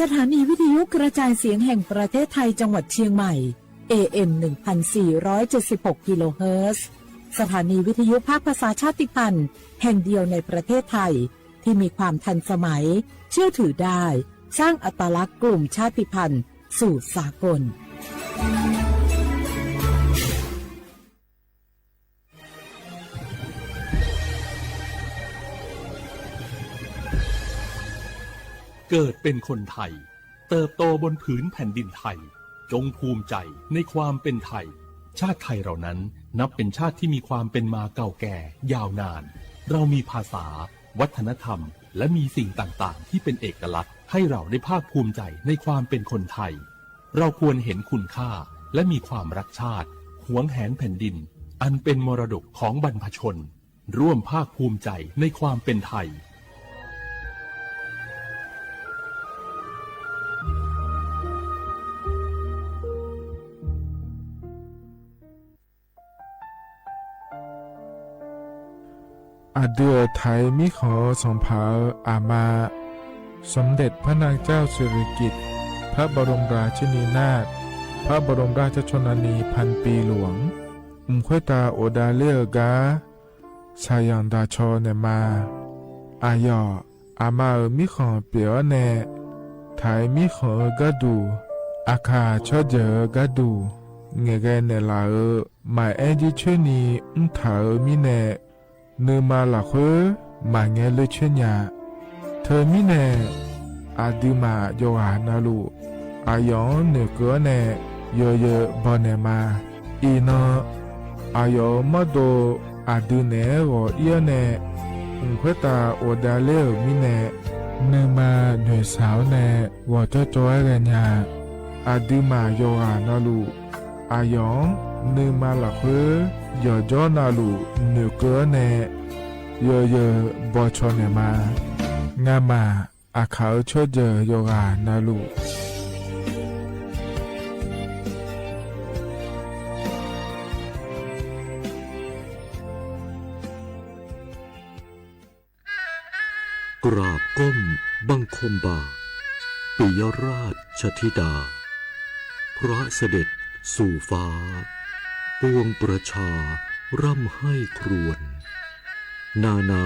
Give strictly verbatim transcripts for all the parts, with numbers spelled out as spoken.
สถานีวิทยุกระจายเสียงแห่งประเทศไทยจังหวัดเชียงใหม่ เอ เอ็ม หนึ่งพันสี่ร้อยเจ็ดสิบหก กิโลเฮิรตซ์ สถานีวิทยุภาคภาษาชาติพันธุ์แห่งเดียวในประเทศไทย ที่มีความทันสมัย เชื่อถือได้ สร้างอัตลักษณ์กลุ่มชาติพันธุ์สู่สากล เกิดเป็นคนไทย เติบโตบนผืนแผ่นดินไทย จงภูมิใจในความเป็นไทย ชาติไทยเรานั้นนับเป็นชาติที่มีความเป็นมาเก่าแก่ยาวนาน เรามีภาษา วัฒนธรรม และมีสิ่งต่างๆ ที่เป็นเอกลักษณ์ ให้เราได้ภาคภูมิใจในความเป็นคนไทย เราควรเห็นคุณค่า และมีความรักชาติ หวงแหนแผ่นดิน อันเป็นมรดกของบรรพชน ร่วมภาคภูมิใจในความเป็นไทย Aqdui-euq Taiq-eu mirkhanq-eu sanqpaq-euq aqma, สมเด็จพระนางเจ้าสิริกิติ์ พระบรมราชินีนาถ พระบรมราชชนนีพันปีหลวง mq khoertav ghofdav ler-eu gar, shaqzanq daqcaw naeqma. Aqyawf, aqma-euq mirkhanq pyeuf-awr nae, Taiq mirkhanq-eu gharduq, aqkaq tsawrjeuq-eu gharduq, ngaeqghae naeqlaf-euq maqaer jircoer ni mrtaq-euq mirnae, nuima lafkhoer maqngae ler coer nya. Teumirnae, aqduimaf yawqghaq navluf, aqyawf-anr noeqkeuv-awr nae yawzeu bawnaeq ma. Iqnan, aqyawf-euq mawrdo aqdui naeq-aer ghawq ir-awr nae, mq khoertav ghofdav ler-euq mirnae, nuima noeqshaq-awr nae ghawqcawv cawv-aer ghaenya. Aqduimaf yawqghaq navluf, aqyawf-anr nuima lafkhoer yawqjawr navluf noeqkeuv-awr nae yawzeu bawcaw naeq ma. Ngamaf aqkaq-eu tsawrjeuq yawqghaq navluf กราบก้มบังคมบาท ปิยราชธิดา พระเสด็จสู่ฟ้า ปวงประชาร่ำไห้ครวญ นานา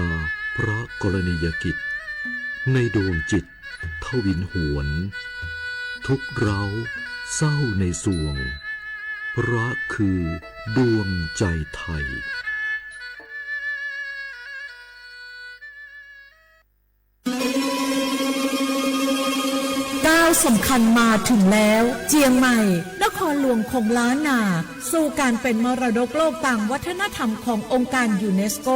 พระกรณียกิจ ในดวงจิตทวินหวน ทุกข์ร้าวเศร้าในสวง พระคือดวงใจไทย ก้าวสำคัญมาถึงแล้ว เจียงใหม่ นครหลวงของล้านนา สู่การเป็นมรดกโลกทางวัฒนธรรมขององค์การยูเนสโก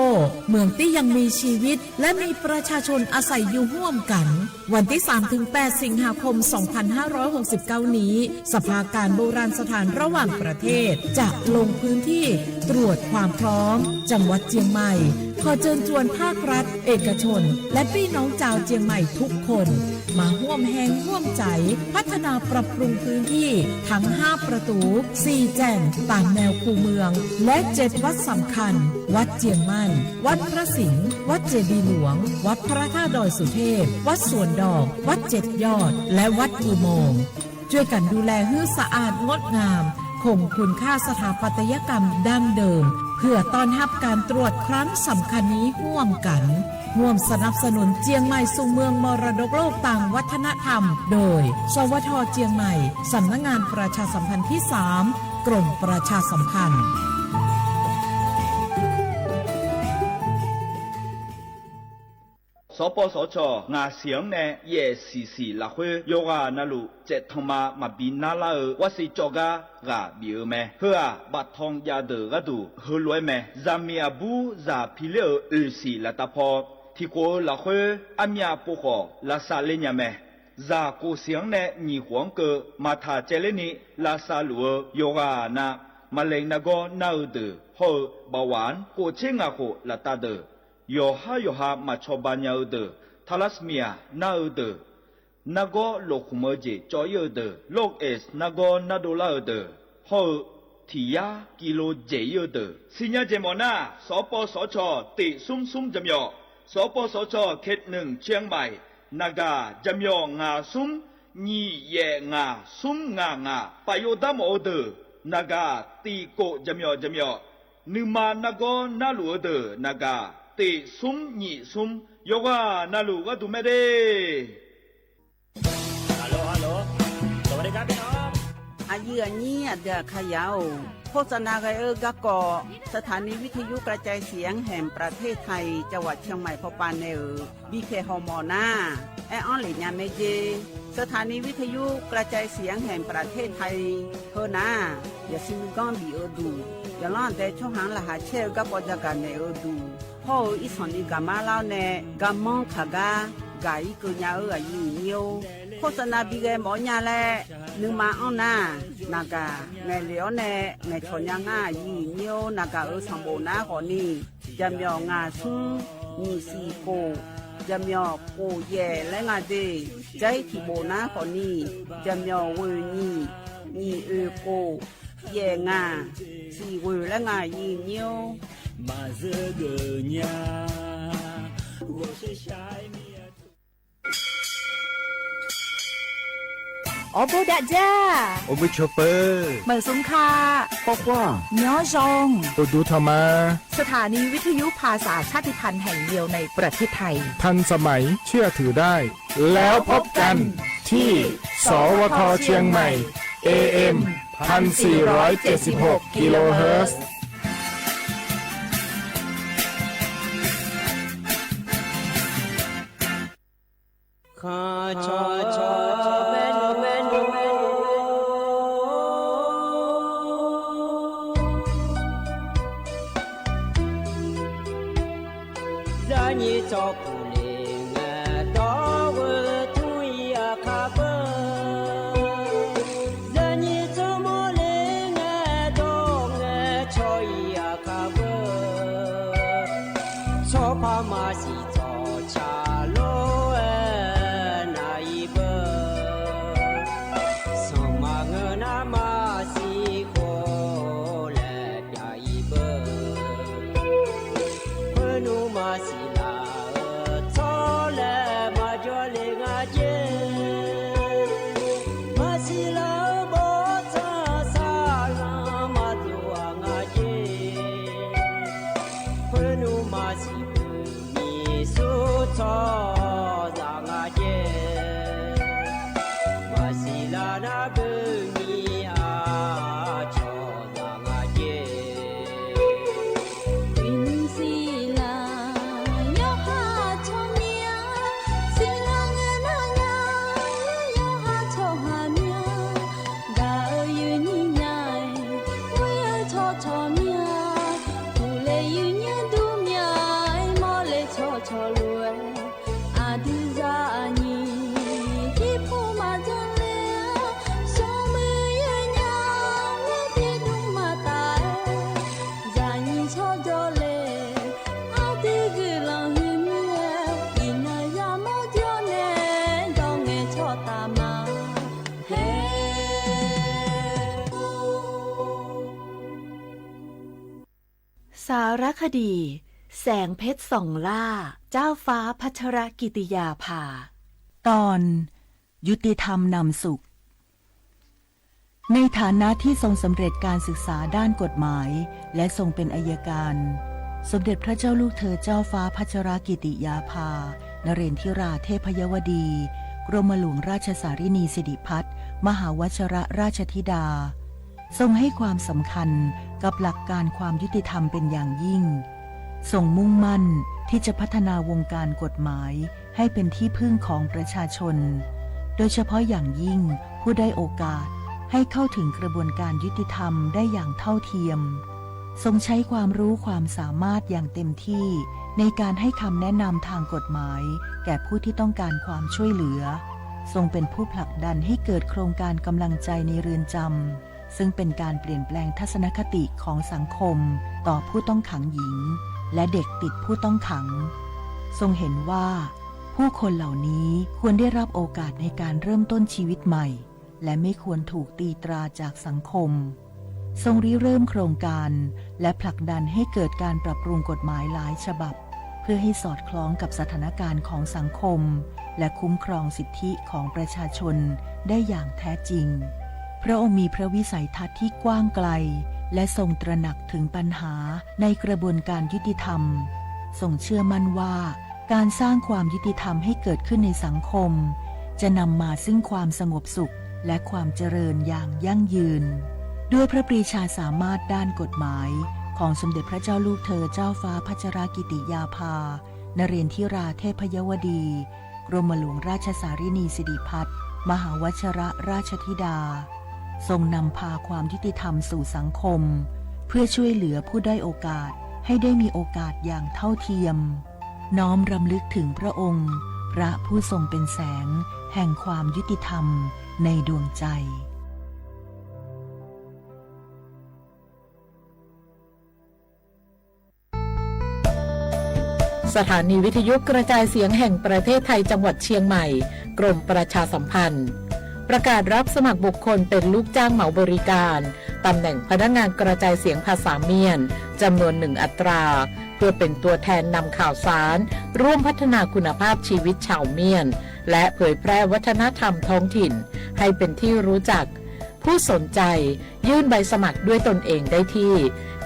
เมืองที่ยังมีชีวิต และมีประชาชนอาศัยอยู่ร่วมกัน วันที่สามถึงแปด สิงหาคม สองพันห้าร้อยหกสิบเก้า นี้ สภาการโบราณสถานระหว่างประเทศ จะลงพื้นที่ตรวจความพร้อม จังหวัดเจียงใหม่ ขอเชิญชวนภาครัฐ เอกชน และพี่น้องชาวเจียงใหม่ทุกคน มาร่วมแฮงร่วมใจ พัฒนาปรับปรุงพื้นที่ทั้งห้าประตู สี่แจ่ง ตามแนวคูเมือง และเจ็ดวัดสำคัญ วัดเจียงมั่น วัดพระสิงห์ วัดเจดีย์หลวง วัดพระธาตุดอยสุเทพ วัดสวนดอก วัดเจ็ดยอด และวัดอุโมงค์ ช่วยกันดูแลหื้อสะอาดงดงาม คงคุณค่าสถาปัตยกรรมดั้งเดิม เพื่อต้อนรับการตรวจครั้งสำคัญนี้ร่วมกัน ร่วมสนับสนุนเจียงใหม่สู่เมืองมรดกโลกทางวัฒนธรรม โดย สวท เจียงใหม่ สำนักงานประชาสัมพันธ์ที่สาม กรมประชาสัมพันธ์ สปสช ngaq siq-anr nae yaef siq siq lafkhoer yawqghaq navluf caevtanqma maqbi narlar-eu วัสดุ cawv gar ghaq bif-eu mae. Heu-aq, baftanq jav deuq gharduq heulof-aer mae. Zaqmiq aqbur zaq piler-euq oeq siq laftav paw tiqkhof-eu lafkhoer armyav pov khawf lavsav ler nya mae. Zaq kof siq-anr nae nyiq khof-anr keuv maqtaq caevler ni lavsav luf-eu yawqghaq na, maqlaeq nargawr nar-eu deuq hawr-eu bawaf-anr kof tser ngaq khof laftav deuq, yawqhar yawqha maqcawba nya-eu deuq, thalasmia nar-eu deuq, nargawr lofkhmq-eu jeq cawv ir-eu deuq, lorkes nargawr nardov lar-eu deuq, hawr-eu tiq yar กิโล dzaeq-ir-eu deuq sirnya jeq mawf nar, สปสช tiq smr smr jaqmyawf, สปสช เขตหนึ่ง เชียงใหม่ naqgaq jaqmyawf ngaq smr nyiq yaef ngaq smr ngaq ngaq, paf yov dar mawf-eu deuq naqgaq tiq kof jaqmyawf jaqmyawf, nuima nargawr narluf-eu deuq naqgaq tiq smr nyiq smr, yawqghaq navluf gharduq mae de. Aqyuif aqnyir aqdui aqkaqyaq-or, โฆษณา ghae-eu garkawv สถานีวิทยุกระจายเสียงแห่งประเทศไทย จังหวัดเชียงใหม่ pawpav nae-euq bipyaeq hawmawf nar, aer-anr lef nya mae jer. สถานีวิทยุกระจายเสียงแห่งประเทศไทย heu nar, yawshuif nuiganr bif-eu duq, yawqlanr aqdae tsawrhaq-anr laqkhaq caer-eu garkawv jagaq naeq-eu duq, hawr-eu irsanq ni gaqmar lar-awr nae garmanr kaq gar gaq-ir keuv nya-eu aqyuif aqnyir-or, โฆษณา bi ghae mawf-awr nya laer nuima anr nar, naqgaq ngaeqlef-awr nae ngaeqcawq nya ngar aqyuif aqnyir-or, naqgaq-euq sanqbof nar khawfni, jaqmyawf ngaq smr nyiq siq kof, jaqmyawf kof yaef laer nga de. Jair tiq bof nar khawfni, jaqmyawf ghoeq nyiq, nyiq oeq kof, yaef ngaq, siq ghoeq laer nga aqyuif aqnyir-or. Maqzeur geuf nya, ghawqshaq shaq-aer mir-a. Awrbof dav jar, awrbof cawpeu, meuq smq ka, pawqkawr, nyanr zan, uqduq tanqma. สถานีวิทยุภาษาชาติพันธุ์แห่งเดียวในประเทศไทย ทันสมัย เชื่อถือได้ แล้วพบกันที่ สวท เชียงใหม่ เอเอ็ม พันสี่ร้อยเจ็ดสิบหก กิโลเฮิรตซ์ Zaqnyiq tsawrkuq le ngae dawr-eu tmr-ir aqkar beu. Zaqnyiq tsawrmawr le ngae dawr ngae caw-ir aqkar beu. Tsawrpar maqsiq tsawrca lof-aer nav-ir beu. Sanqma ngeur nar maqsiq khof laer pyav-ir beu. Khoernmr maqsiq laf-eu tsawrlaeq maqjawr le nga jer. Maqsiq laf-eu bawrtsanq saqlanq maqdov-aq nga jer. Khoernmr maqsiq beu nyiq sur tsawrhaq nga jer. Maqsiq laf nar beu nyiq-aq cawqzaq nga jer. Uiqnymr siqlaq yawqha tsawrmyanr, siqlaq ngae nar nya, yawqha tsawrhaq myanr. Gaq-eu yuifnyir nya-aer, ghoer-eu tsawrcawq myanr, uqle yuifnyir dur myanr-aer, mawrle tsawrcawq lof-aer, aqdui zaqnyiq irpov maqdzanr ler-a, smrmuiq yaer nya, mirtiq dmr maqtaf-aer, zaqnyiq tsawrjawr le, aqdui guiqlanq huiq mir-aer, iqnan yamawr jawr nae, dawr ngae tsawrtaf ma. สารคดี แสงเพชรส่องล่า เจ้าฟ้าพัชรกิติยาภา ตอน ยุติธรรมนำสุข ในฐานะที่ทรงสำเร็จการศึกษาด้านกฎหมาย และทรงเป็นอัยการ สมเด็จพระเจ้าลูกเธอเจ้าฟ้าพัชรกิติยาภา นเรนทิราเทพยวดี กรมหลวงราชสารินีสิริพัฒน์ มหาวชรราชธิดา ทรงให้ความสำคัญกับหลักการความยุติธรรมเป็นอย่างยิ่ง ทรงมุ่งมั่นที่จะพัฒนาวงการกฎหมายให้เป็นที่พึ่งของประชาชน โดยเฉพาะอย่างยิ่งผู้ด้อยโอกาส ให้เข้าถึงกระบวนการยุติธรรมได้อย่างเท่าเทียม ทรงใช้ความรู้ความสามารถอย่างเต็มที่ในการให้คำแนะนำทางกฎหมายแก่ผู้ที่ต้องการความช่วยเหลือ ทรงเป็นผู้ผลักดันให้เกิดโครงการกำลังใจในเรือนจำ ซึ่งเป็นการเปลี่ยนแปลงทัศนคติของสังคมต่อผู้ต้องขังหญิง และเด็กติดผู้ต้องขัง ทรงเห็นว่าผู้คนเหล่านี้ควรได้รับโอกาสในการเริ่มต้นชีวิตใหม่ และไม่ควรถูกตีตราจากสังคม ทรงริเริ่มโครงการ และผลักดันให้เกิดการปรับปรุงกฎหมายหลายฉบับ เพื่อให้สอดคล้องกับสถานการณ์ของสังคม และคุ้มครองสิทธิของประชาชนได้อย่างแท้จริง พระองค์มีพระวิสัยทัศน์ที่กว้างไกล และทรงตระหนักถึงปัญหาในกระบวนการยุติธรรม ทรงเชื่อมั่นว่า การสร้างความยุติธรรมให้เกิดขึ้นในสังคม จะนำมาซึ่งความสงบสุขและความเจริญอย่างยั่งยืน ด้วยพระปรีชาสามารถด้านกฎหมาย ของสมเด็จพระเจ้าลูกเธอเจ้าฟ้าพัชรกิติยาภา นเรนทิราเทพยวดี กรมหลวงราชสารินีสิริพัฒน์ มหาวชรราชธิดา ทรงนำพาความยุติธรรมสู่สังคม เพื่อช่วยเหลือผู้ด้อยโอกาสให้ได้มีโอกาสอย่างเท่าเทียม น้อมรำลึกถึงพระองค์ พระผู้ทรงเป็นแสงแห่งความยุติธรรมในดวงใจ สถานีวิทยุกระจายเสียงแห่งประเทศไทยจังหวัดเชียงใหม่ กรมประชาสัมพันธ์ ประกาศรับสมัครบุคคลเป็นลูกจ้างเหมาบริการ ตำแหน่งพนักงานกระจายเสียงภาษาเมียน จำนวนหนึ่งอัตรา เพื่อเป็นตัวแทนนำข่าวสาร ร่วมพัฒนาคุณภาพชีวิตชาวเมียน และเผยแพร่วัฒนธรรมท้องถิ่น ให้เป็นที่รู้จัก ผู้สนใจ ยื่นใบสมัครด้วยตนเองได้ที่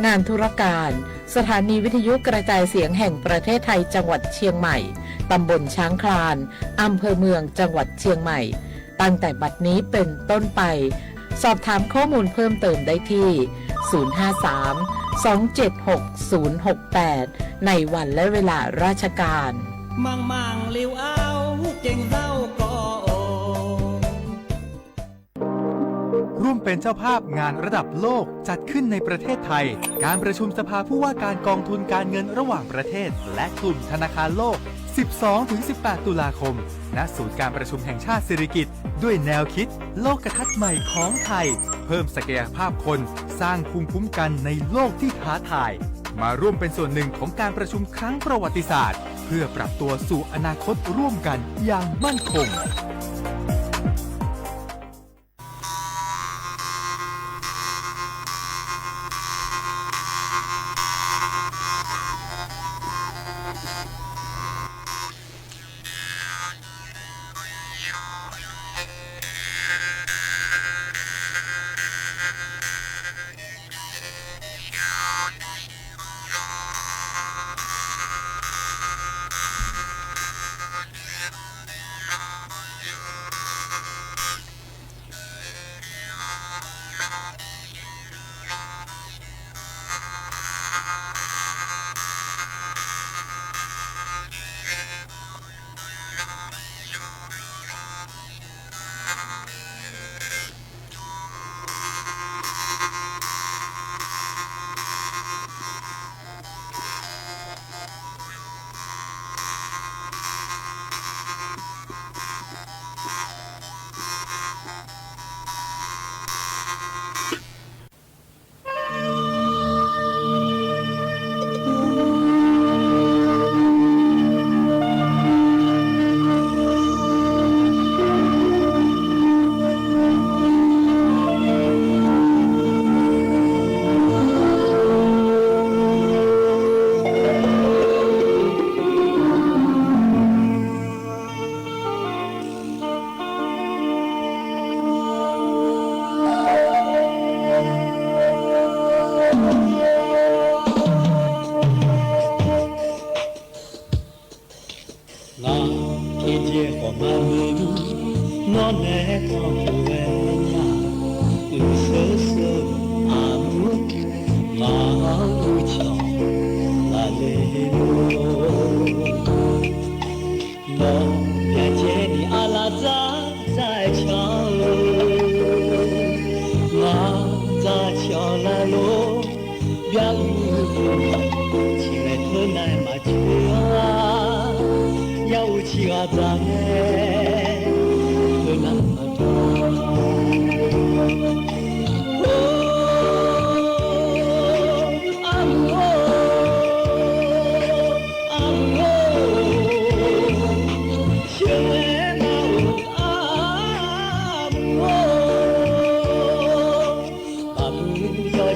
งานธุรการ สถานีวิทยุกระจายเสียงแห่งประเทศไทยจังหวัดเชียงใหม่ ตำบลช้างคลาน อำเภอเมือง จังหวัดเชียงใหม่ ตั้งแต่บัดนี้เป็นต้นไป สอบถามข้อมูลเพิ่มเติมได้ที่ ศูนย์ห้าสาม สองเจ็ดหก ศูนย์หกแปด ในวันและเวลาราชการ Mangmang liu-aer gengzar-eu gawv-or. ร่วมเป็นเจ้าภาพงานระดับโลกจัดขึ้นในประเทศไทย การประชุมสภาผู้ว่าการกองทุนการเงินระหว่างประเทศ และกลุ่มธนาคารโลก สิบสองถึงสิบแปด ตุลาคม ณ ศูนย์การประชุมแห่งชาติสิริกิติ์ ด้วยแนวคิดโลกทัศน์ใหม่ของไทย เพิ่มศักยภาพคน สร้างภูมิคุ้มกันในโลกที่ท้าทาย มาร่วมเป็นส่วนหนึ่งของการประชุมครั้งประวัติศาสตร์ เพื่อปรับตัวสู่อนาคตร่วมกันอย่างมั่นคง Ngaq tiqjeq khawf ngar muiq-eu, nawr nae tanqpuq-aer nya, uqshoer sheu-eu aqmur, ngaq-anr uqcawq laf le lor. Nawr byacaevni arlaf dzar dzar-aer can-eu, ngaq dzar can lar lor. Byaruv tiqnaeq teu nae maqcoer-a, yaruv ciqghaq dzaq nae teu nae maqcoer-a. Or, armur-or, armur-or, sheuqmaeq nar-euq armur-or, aqmuiq yaw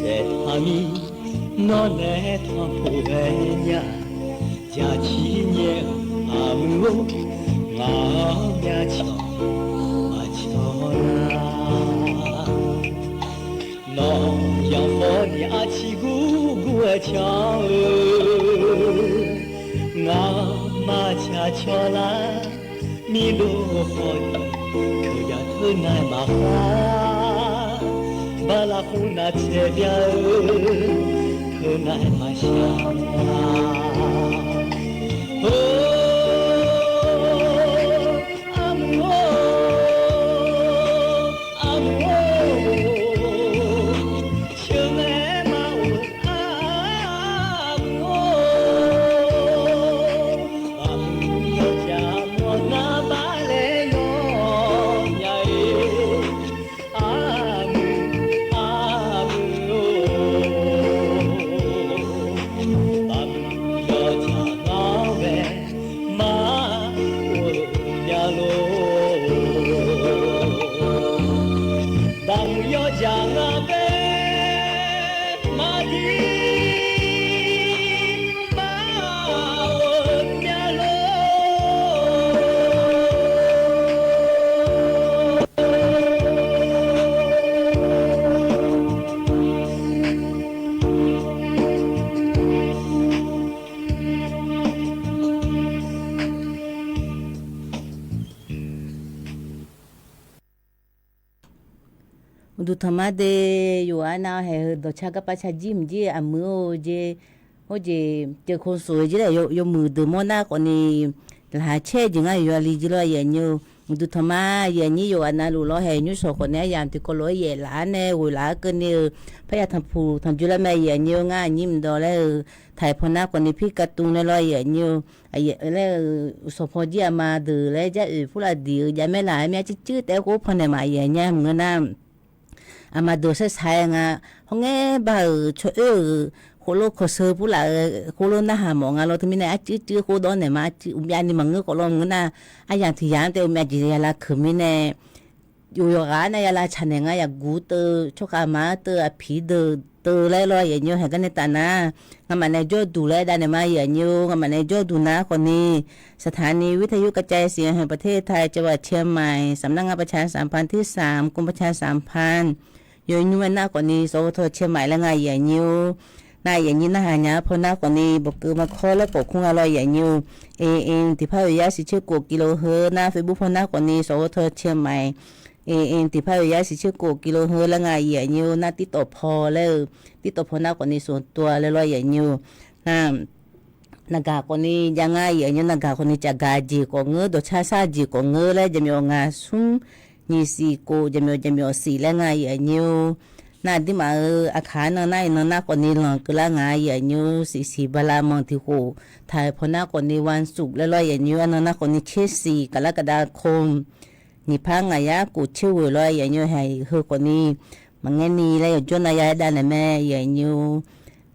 Aertaq mir, nawr nae tanqpuq ghae nya, jaqcir nyae-eu aqmuiq-or, ngaq-anr myavcawq maqcawq nar, nawq yanqkhawf ni arciq gurgur-aer can-eu, ngaq maqcawq lar. Mirdov khawf ni keuqjaq teunav maqkhar, bala khuf nav tsaeq bya-eu, teunav maqshaq-a. Or, armuiq-or, armuiq-or, sheuqmaeq maqoq armuiq-or, armuiq yawjaq mawrnar bar laer yawnya-ir. Armuiq, armuiq-or, armuiq yawjaq ngar-anr bae maqghof-eu bya lor. Armuiq yawjaq ngar bae maqdir maqghof-eu bya lor. Uqduq tanqma de, yawqghaq nav haeq-eu dawqcar garpav cajir mqjir-eu aqmuiq-or jeq, hawr jeq ceuvkov sof-eu jir laer yawmuiq deuq mawr nar khawf ni, laqkhaq caer-eu jeq ngar yawqha li jir lawr, aqyuif aqnyir-eu. Uqduq tanqma, aqyuif aqnyir yawqghaq navluf lawr haeq nymrshawq khawf nae aryamq tiqkawv lof-aer yaef laf-ar nae ghoeq laf-ar keuvni-eu, parya tanqpuq tanqjoe laer mae, aqyuif aqnyir-eu. Ngar aqnyir mqdawq laer-eu, taq-iq paw nar khawf ni pirkav tuv nae lawr, aqyuif aqnyir-eu, laer-eu, uqsawq paw jir aqma deuq laer jar oeq purlaf diq-eu jav maer laf-aer mir arcuiv cuiv taef-aer khoer pannaeq ma, aqyuif aqnyir maqngeur nar. Aqma deuq saer saq-aer nga, hawr ngaer ba-euq tsawr oer-euq khoerlof kawqsheu purlaf-eu khoerlof narhaq mawf nga lawr. Teumirnae arcuiv cuiv khoer dawrnaeq ma, arcuiv uqmyav ni maqngeur khawf lawr ngeur nar, aryamq tiq yamq-anr taef uqmyav jeq ya lavkeuq mirnae, yawqghaq-anr nar ya lavtsaq naeq nga. Yaqguv teuv, tsawrkhav maq-anr teuv, aqpiq deuq teuv laer lawr, aqyuif aqnyir-eu. Haeq garnae taf nar, ngamaf nae jawrduq laer dav naeq ma, aqyuif aqnyir-eu. Ngamaf nae jawrduq nar khawf ni, สถานีวิทยุกระจายเสียงแห่งประเทศไทย จังหวัดเชียงใหม่ สำนักงานประชาสัมพันธ์ที่สาม กรมประชาสัมพันธ์ yawnymr-aer nar khawf ni สวท เชียงใหม่ laer nga, aqyuif aqnyir-or. Nar aqyuif aqnyir narhaq nya-eu paw nar khawf ni, bawqkeuv maqkawr laer khawf kur nga lawr, aqyuif aqnyir-or. AM tiqpar oeq yar siqtser kof กิโลเฮิรตซ์ nar, Facebook paw nar khawf ni สวท เชียงใหม่ AM tiqpar oeq yar siqtser kof กิโลเฮิรตซ์ laer nga, aqyuif aqnyir-or. Nar TikTok paw laer-eu, TikTok paw nar khawf ni ส่วนตัว laer lawr, aqyuif aqnyir-or. Nar naqgaq khawf ni jav nga, aqyuif aqnyir-or. Naqgaq khawf ni cafgaq jeq khawf ngeur, dawqcar sar jeq khawf ngeur laer, jaqmyawf ngaq smr nyiq siq kof, jaqmyawf jaqmyawf siq laer nga, aqyuif aqnyir-or. Nar aqdirmaf-euq aqkaq-anr nan nar iqnan nar khawf ni lanq keuvlar nga, aqyuif aqnyir-or. Siqsiq bala manq tiq khof, taq-euq paw nar khawf ni วันศุกร์ laer lawr, aqyuif aqnyir-or. Arnan nar khawf ni tser siq, กรกฎาคม nyiq par ngaq yar kof tser ghoeq lawr, aqyuif aqnyir-or. Haeq heu khawf ni maqngaer ni laer yawqjawr nav ya-aer dav naeq mae, aqyuif aqnyir-or.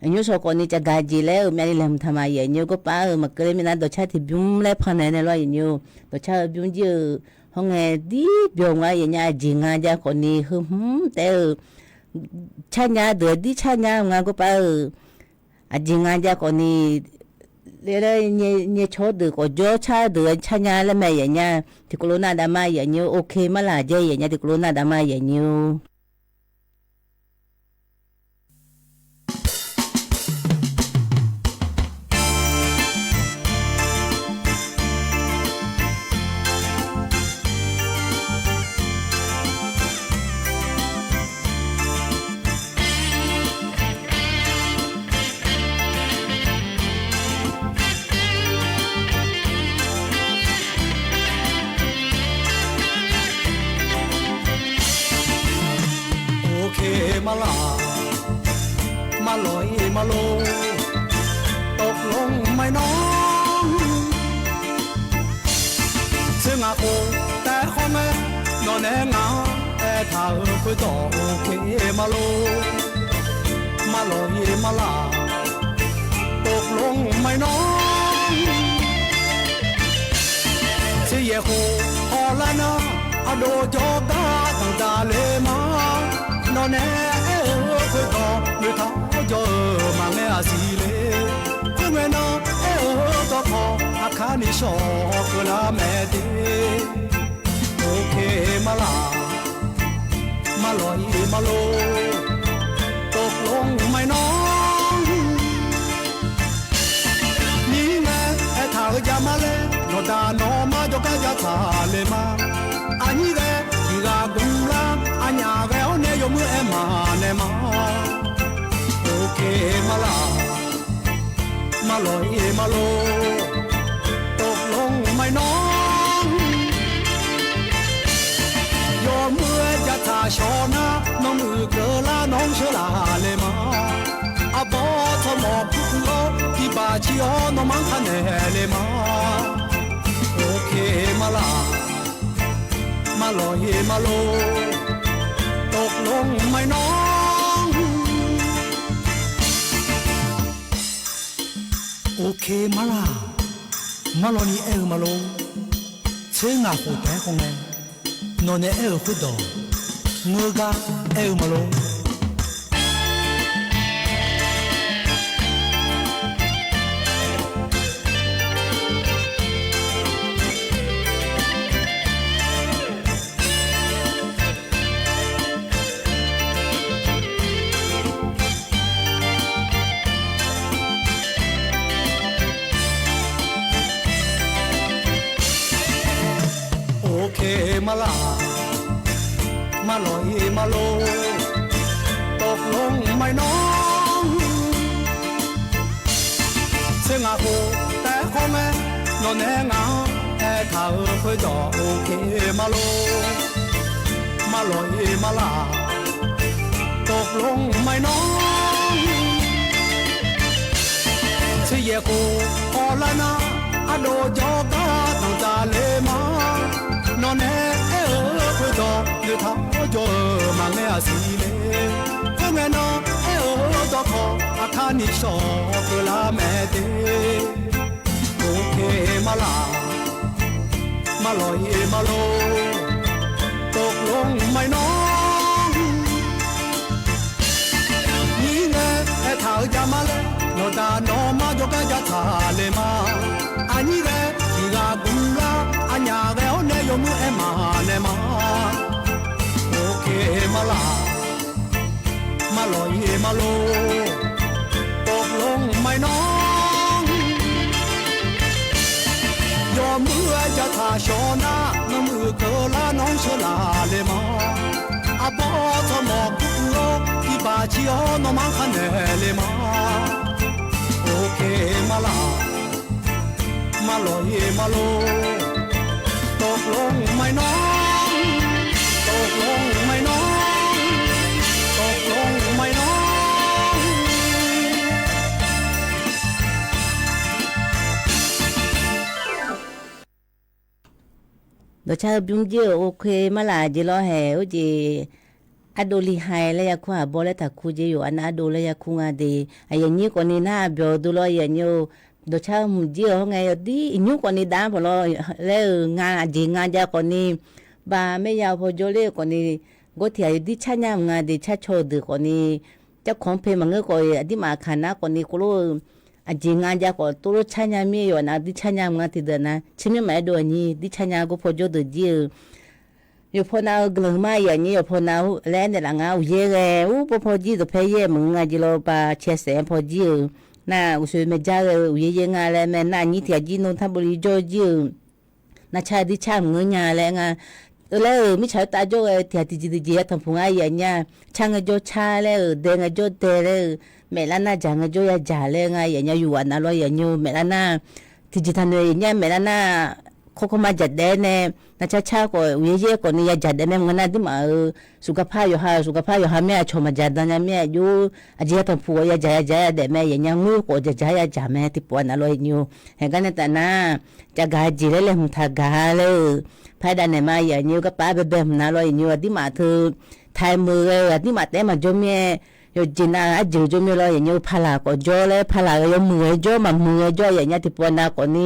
Aqnyir shawq khawf ni cafgaq jeq laer-euq myavni laeqhmq taq ma, aqyuif aqnyir-or. Gorpav-euq maqkeuv ler mirnae dawqcar tiqbymr laer pannaeq nae lawr, aqyuif aqnyir-or. Dawqcar-eu bymr jir-eu hawr ngae dir byawq nga, aqyuif aqnyir. Aqjeq nga jav khawf ni heu hmq taef-eu carnya deuq-aer dir carnya nga. Gorpav-euq aqjeq nga jav khawf ni, laer nyae caw deuq khawf jawr car deuq-aer carnya laer mae, aqyuif aqnyir. Tiqkawv lof nar dav ma, aqyuif aqnyir-or. โอเค ma laq jae, aqyuif aqnyir. Tiqkawv lof nar dav ma, aqyuif aqnyir-or. Oke ma laq, ma lawq-ir ma lor, ตกลงไหมน้อง Tser ngaq khof taef khawr mae, nawq nae ngaq-anr aertaq-euq khoerdawq oke ma lor, ma lawq-ir ma laq, ตกลงไหมน้อง Tser yaeq khof hawlar nar, aqdov jawrgar danqdaq le ma, nawq nae aer-eu Khoerdawq noeqtaq-awr jawr-eu maqngae aqsiq le. Khoerngae nan aer-eu dawqkawq aqkar ni shawq-awq keuvlar mae de. โอเค ma laq, ma lawq-iq ma lor, ตกลงไหมน้อง Miqyaer nae aertaq-eu javma laer, nawqdaq nawqma jawrgar jatsaq le ma. Aqnyir ghae tiq ghaq gmlar, aqnyaf ghae-awr nae yawmuiq aer maqnaeq ma. โอเค ma laq, ma lawq-iq ma lor, ตกลงไหมน้อง Yawmuiq-aer jatsaq shawq nar, nawmuiq keuvlar nawr sheuqlaf le ma. Arbawr tsawrmawq kurkuv-awr tiqbaq cir-awr nawmaf-anr kar naeq le ma. โอเค ma laq, ma lawq-iq ma lor, ตกลงไหมน้อง โอเค ma laq, ma lawq ni aer-eu ma lor. Tser ngaq khof taef-aer khawf ngae, nawq nae aer-euq khoerdawq ngeur gar aer-eu ma lor. โอเค ma laq, ma lawq-iq ma lor, ตกลงไหมน้อง Tser ngaq khof taef-aer khawf ngae, nawq nae ngaq-anr aertaq-euq khoerdawq โอเค ma lor, ma lawq-iq ma laq, ตกลงไหมน้อง Tser yaeq khof hawlar nar, ardov jawrgar danqdzaq le ma. Nawq nae aer-eu khoerdawq noeqtaq-awr jawr-eu maqngae aqsiq le. Khoerngae nan aer-eu dawqkawq aqkar ni shawq-awq keuvlar mae de. โอเค ma laq, ma lawq-iq ma lor, ตกลงไหมน้อง Miqyaer nae aertaq-eu javma laer, nawqdaq nawqma jawrgar jatsaq le ma. Aqnyir ghae tiq ghaq gmlar, aqnyaf ghae-awr nae yawmuiq aer maqnaeq ma. โอเค ma laq, ma lawq-iq ma lor, ตกลงไหมน้อง Yawmuiq-aer jatsaq shawq nar, nawmuiq keuvlar nawr sheuqlaf le ma. Arbawr tsawrmawq kurkuv-awr tiqbaq cir-awr nawmaf-anr kar naeq le ma. โอเค ma laq, ma lawq-iq ma lor, ตกลงไหมน้อง ตกลงไหมน้อง ตกลงไหมน้อง Dawqcar-eu bymr jir-euq โอเค ma laq jeq lawr haeq, or jeq ardov li ha laer yarkur, aqbawr laer taqkur jeq, yawqha nar ardov laer yarkur nga de. Aqyuif aqnyir khawfni nar byawq dov lawr, aqyuif aqnyir-or, dawqcar-eu hmq jir-euq hawr ngae, yawdir iqnymr khawfni damr pawq lawr laer-euq nga, aqjeq nga jav khawfni, baq maerya-eu paw jawrler-eu khawfni, gawr tiq ghaq yawdir car nya mq nga de, car caw-eu deuq khawfni, carkawq-anr pae maqngeur khawf, aqdirmaf kaq nar khawfni, khawf lof-eu aqjeq nga jav khawf, tov lof car nya mir-aer, yawqha nav dir car nya mq nga tiqdeuq nav, tser myanr maqaer dov aqnyir dir car nya gawr paw jawr deuq jir-eu, yawqpaw nav-eu guiqlanq ma, aqyuif aqnyir yawqpaw nav-awr laer aernaeq laf nga, uqyaer ghae-awr paw paw jir dawqpae yaer maqngeur nga jeq lawr, baq cae saef-aer paw jir-eu, nar uqsoe maeqjar ghae-eu uqyaer yaer nga laer mae, nar aqnyir tiq ghaq jir nmr tarbov li jawr jir-eu, nar car dir car maqngeur nya laer nga. Laer-euq mirtsaq khoertav jawr ghae tiq ghaq tiqjeq tiqjeq ya tanqpuq nga, aqyuif aqnyir-a, car ngaejawr car laer-euq, dae ngaejawr dae laer-euq, maeflar nar jaq ngaejawr ya jaq laer nga, aqyuif aqnyir yawqha nav lawr, aqyuif aqnyir-or, maeflar nar tiqjeq taqnoeq, aqyuif aqnyir-a, maeflar nar kawrkawr ma jaq daef-aer nae, nar car car khawf uqyaer yaer khawfni ya jaq daef mae maqngeur nar, aqdirmaf-euq suqgaqpar yawqha-euq suqgaqpar yawqha mir-a, cawq maqjaq dan nya mir-a, jov aqjeq ya tanqpuq-awr ya jaq ya jaq ya daef mae, aqyuif aqnyir-a, ngoer khawf jaq jaq ya jaq mae tiqpawf-a nav lawr, aqyuif aqnyir-or. Haeqgar nae taf nar, cavgaq jeq laer laeqhmq taqgaq laer-euq, paerdav naeq ma, aqyuif aqnyir-or, garpav-aer baebae hmq nav lawr, aqyuif aqnyir-or, aqdirmaf teu taemeuq ghae-eu aqdirmaf taef-aer maqjawr mir-aer, yawqjeq nav arjeuq jawr mir lawr yaqnyir-eu, paqlaq khawf jawr laer, paqlaq-euq yawmuiq-aer jawr, maqmuiq-aer jawr yaqnya tiqpov nav khawfni,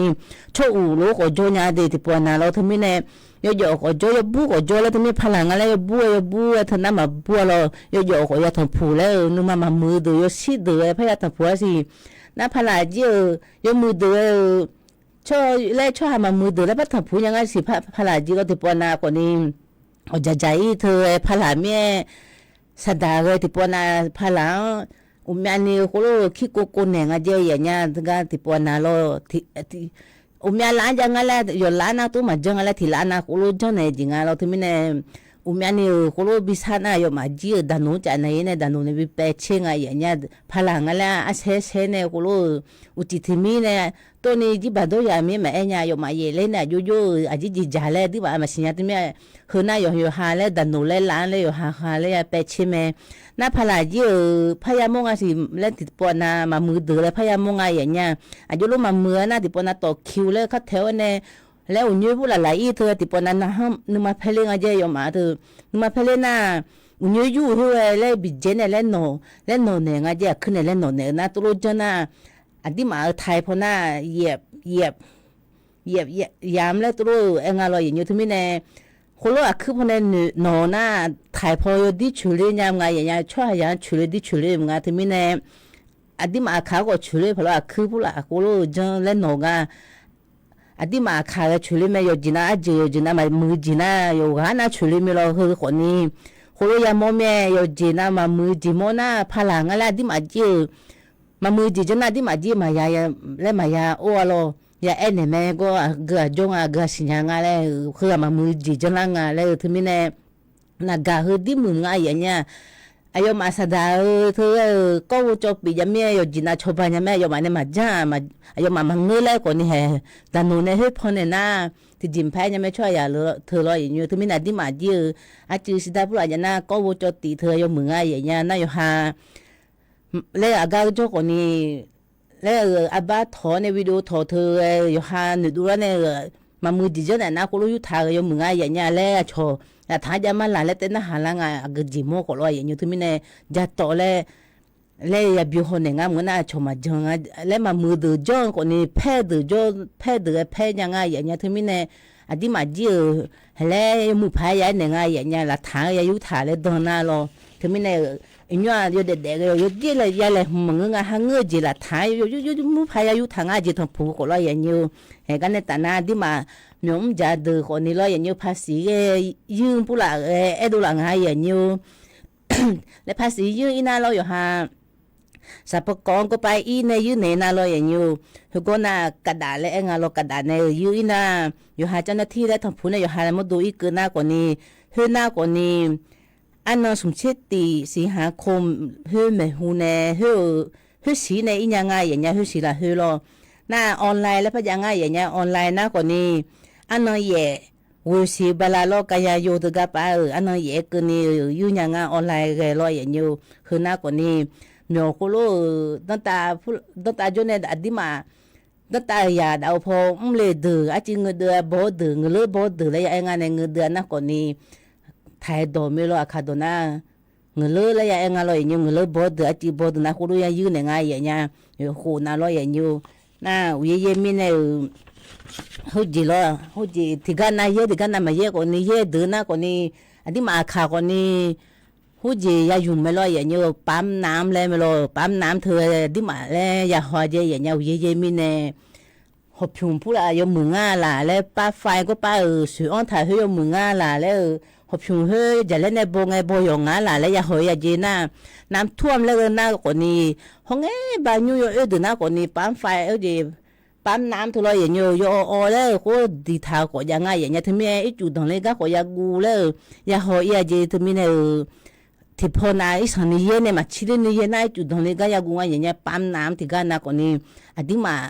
tsawr uq lof-aer khawf jawr nya de tiqpov nav lawr. Teumirnae yawjawf khawf jawr, yawbur khawf jawr laer, teumirnae paqlaq nga laer yawbur-aer yawbur-aer teu nar maqbur-a lawr. Yawjawf khawf ya tanqpuq laer-euq nuima maqmuiq deuq yawshir deuq-aer parya tanqpuq-a siq. Nar paqlaq jir-euq yawmuiq deuq-aer-euq tsawr laer tsawrhaq maqmuiq deuq laer par tanqpuq nya ngar siq. Paqlaq jir lawr tiqpov nav khawfni, ghawqjaq jaq-ir teu-aer paqlaq mir-aer saqdaq ghae tiqpov nav paqlaq-anr uqmyavni khoerlof-eu kirkov kov naeq nga jae yaqnya gar tiqpov nav lawr. Uqmyav laf-anr jav nga laer yawqlaf nar tov maqjanr nga laer tiqlaf nav khoerlof janrnaeq jeq nga lawr. Teumirnae uqmyavni-euq khoerlof bi sar nar yawmaf jir-euq daqnoq-anr caf naeq-ir nae daqnoq nae bi paev tser nga yaqnya. Paqlaq nga laer arsaer saer nae khoerlof-eu uqcif tiq mir nae tov ni jirbaq dawr yaq mir maqaer nya, yawmaf yaef ler nae aqjox jov-euq aqjir jeq jaq laer aqduimaf maqsiq nya. Teumirnae heu nar yawq yawqha laer daqnoq laer laf-anr laer yawqha ha laer ya paev tser mae. Nar paqlaq jir-euq parya mawr nga siq laer tiqpov nav maqmuiq deuq laer parya mawr nga yaqnya. Aqjox lof maqmuiq-a nar tiqpov nav tawq kiq laer kar taeq-awr nae laer uqnyoer bur laf laf-ir teu tiqpov nav narhanr nuima paer ler nga jae yawmaf teu. Nuima paer ler nar uqnyoer yur-eu khoer-aer laer biqdzae nae laer nawq naeq nga jae aqkuir nae laer nawq naeq-eu nar tov lof janr nar aqduimaf-euq taiq paw nar yaef yaef yamq laer tov lof-eu aer nga lawr yaqnyir-eu. Teumirnae khoerlof aqkuir paw nae nawq nar taiq paw yawdir coeqler nya nga yaqnya, tsawrhaqzaq-anr coeqler dir coeqler-eu nga. Teumirnae aqduimaf aqkaq-anr khawf coeqler paqlof aqkuir bur laf khoerlof-eu janr laer nawq nga. Aqduimaf aqkaq ghae coeqler mae. Yawqjeq nav arjeuq yawqjeq nav maqmuiq jeq nar yawqghaq nav coeqler mae lawr. Heu khawfni khoerlof yamawr mae. Yawqjeq nav maqmuiq jeq mawr nar paqlaq nga laer aqduimaf jir-euq maqmuiq jeq janr nar aqduimaf jir maqya laer maqya or-a lawr. Ya aer naeq mae gawr aqgeu aqjawr nga aqgeu aqsiq nya nga laer-eu heughaq maqmuiq jeq janr lar nga laer-eu teumirnae naqgaq heu dir muiq nga yaf nya. Aqyawfmaf saqdaq-eu teu ghae-euq kawr ghovcawv pif jav mir-aer yawqjeq nav cawba nya mae. Aqyawfmaf nae maqjanr-a, aqyawfmaf maqngeur laer khawfni hae daqnoq nae khoer pan naeq nar tiqjeq maqpar aer nya mae. Tsawrhaqzaq teu lawr yaf nymr-eu teumirnae aqduimaf jir-eu arcuiv siqdar bur laf jav nar kawr ghovcawv tif teu yawmuiq nga yaf nya nar yawqha laer-eu aqgar jawr khawfni laer-euq arbar tawq-awr nae video tawq teu-aer yawqha noeqdov lar nae-eu maqmuiq jeq janr naeq nar khoerlof yurtaq-euq yawmuiq nga yaf nya laer aqcawq laqtaq-anr jav mar laq laer taev narhaq lar nga aqgeu jeq mawr khawf lawr yaf nymr-eu teumirnae jatawf laer laer ya bi haw naeq ngar maqngeur nar aqcawq maqjan nga laer maqmuiq deuq janr-eu khawfni paer deuq jawr paer deuq-aer paer nya nga yaf nya teumirnae aqduimaf jir-euq laer yawmuiq paq-aer ya aer naeq nga yaf nya laqtaq-anr ya yurtaq laer dan nar lawr. Teumirnae-euq iqnymr-aq yawdaef daef ghae-awq yawdir laer ya laeqhmq maqngeur nga ha ngeur-eu jeq laqtaq-anr yawmuiq paq-aer ya yurtaq ngar jeq tanqpuq khawf lawr yaf nymr-eu. Haeq gar nae taf nar aqduimaf myawq mr jaq deuq khawfni lawr yaf nymr-eu paqsiq ghae yir bur laf ghae aerdov laf nga yaf nymr-eu. Laer paqsiq yir-ir nar lawr yawqha saqpar kawv-anr gawrpav ir nae yir naeq nar lawr yaf nymr-eu. Heugawr nar kaqdaf laer aer nga lawr kaqdaf nae-eu yir-ir nar yawqha เจ้าหน้าที่ laer tanqpuq nae yawqha laer mawrdo irkeuv nar khawfni khoernar khawfni arnan smq tser tif siqhaq kov khoer maeqhu nae khoer-eu khoer siq nae ir nya nga yaf nya khoer siq lafkhoer lawr. Nar online laer par jav nga yaf nya online nar khawfni arnan yaef ghoeq siq bala lawr kaya yo teugar paf-euq arnan yaef-aer keuvni-euq yur nya nga online ghae lawr yaf nymr-eu. Heunar khawfni myawq khoerlof-euq danrtav jawr nae aqduimaf danrtav-euq yaq daf-eu paw mr le deuq arcuiv ngeur deuv-a baw-eu deuq ngeur leur baw-eu deuq laer ya aer nga nae ngeur deuv-a nar khawfni taq-aer dawq mir lawr aqkaq dawq nar ngeur leur laer ya aer nga lawr yaf nymr-eu ngeur leur baw-eu deuq arcuiv baw-eu deuq nar khoerlof ya yur naeq nga yaf nya. Khof nav lawr yaf nymr-eu. Nar uqyaer yaer mirnae-euq khoerjeq lawr khoerjeq tiqgar nav yaer tiqgar nav maqyaer khawfni yaer deuq nar khawfni aqduimaf aqkaq khawfni khoerjeq ya yumq mae lawr yaf nymr-eu ปั๊มน้ำ laer mae lawr ปั๊มน้ำ teu aqduimaf laer ya haw-a jeq yaf nya uqyaer yaer mirnae hawqpymq purlaf yawmuiq ngar laq laer ปลั๊กไฟ gawrpav-euq soeq-anr taq khoer yawmuiq ngar laq laer-euq hawqpymq khoer jaqlaer nae baw ngae baw yawq nga laq laer ya haw-ir ya jeq nar น้ำท่วม laer ghae nar khawfni hawngae ba nymr yawoer deuq nar khawfni ปั๊มไฟ khoerjeq ปั๊มน้ำ teu lawr yaf nymr-eu yaw awv laer-euq khoer diqtaq-eu khawf jav nga yaf nya teumirnae ircuf danqler gar khawf ya guv laer-euq ya haw-ir ya jeq teumirnae-euq tiqpaw nav irsanq ni yaer nae maqcir ler ni yaer nar ircuf danqler gar ya guv nga yaf nya ปั๊มน้ำ tiqgar nav khawfni aqduimaf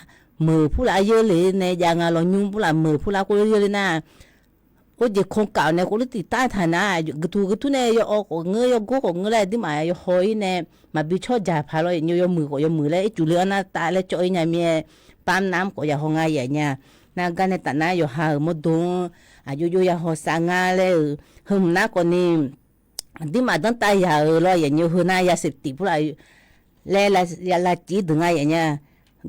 meuq purlaf-aer yeur le nae jav nga lawr nymr purlaf meuq purlaf khoer yeur le nar khoerjeq โครงการ nae khoerlof tiqtav taq nar guiqtuq guiqtur nae yaw awv khawf ngeur yaw gor khawf ngeur laer aqduimaf yaw haw-ir nae maqbi tsawrjaq paq lawr yaf nymr-eu yawmuiq khawf yawmuiq laer ircuf le-anr nar tav laer cawv-ir nya mirnae ปั๊มน้ำ khawf ya haw nga yaf nya. Nar gar nae taf nar yawqha-euq mawrdo-anr aqjox jox ya haw sav ngar laer-euq heu hmq nar khawfni aqdirmaf danrtav yaq-euq lawr yaeqnyo heu nar yasiq tiq purlaf laer lavcif deuq nga yaeqnya.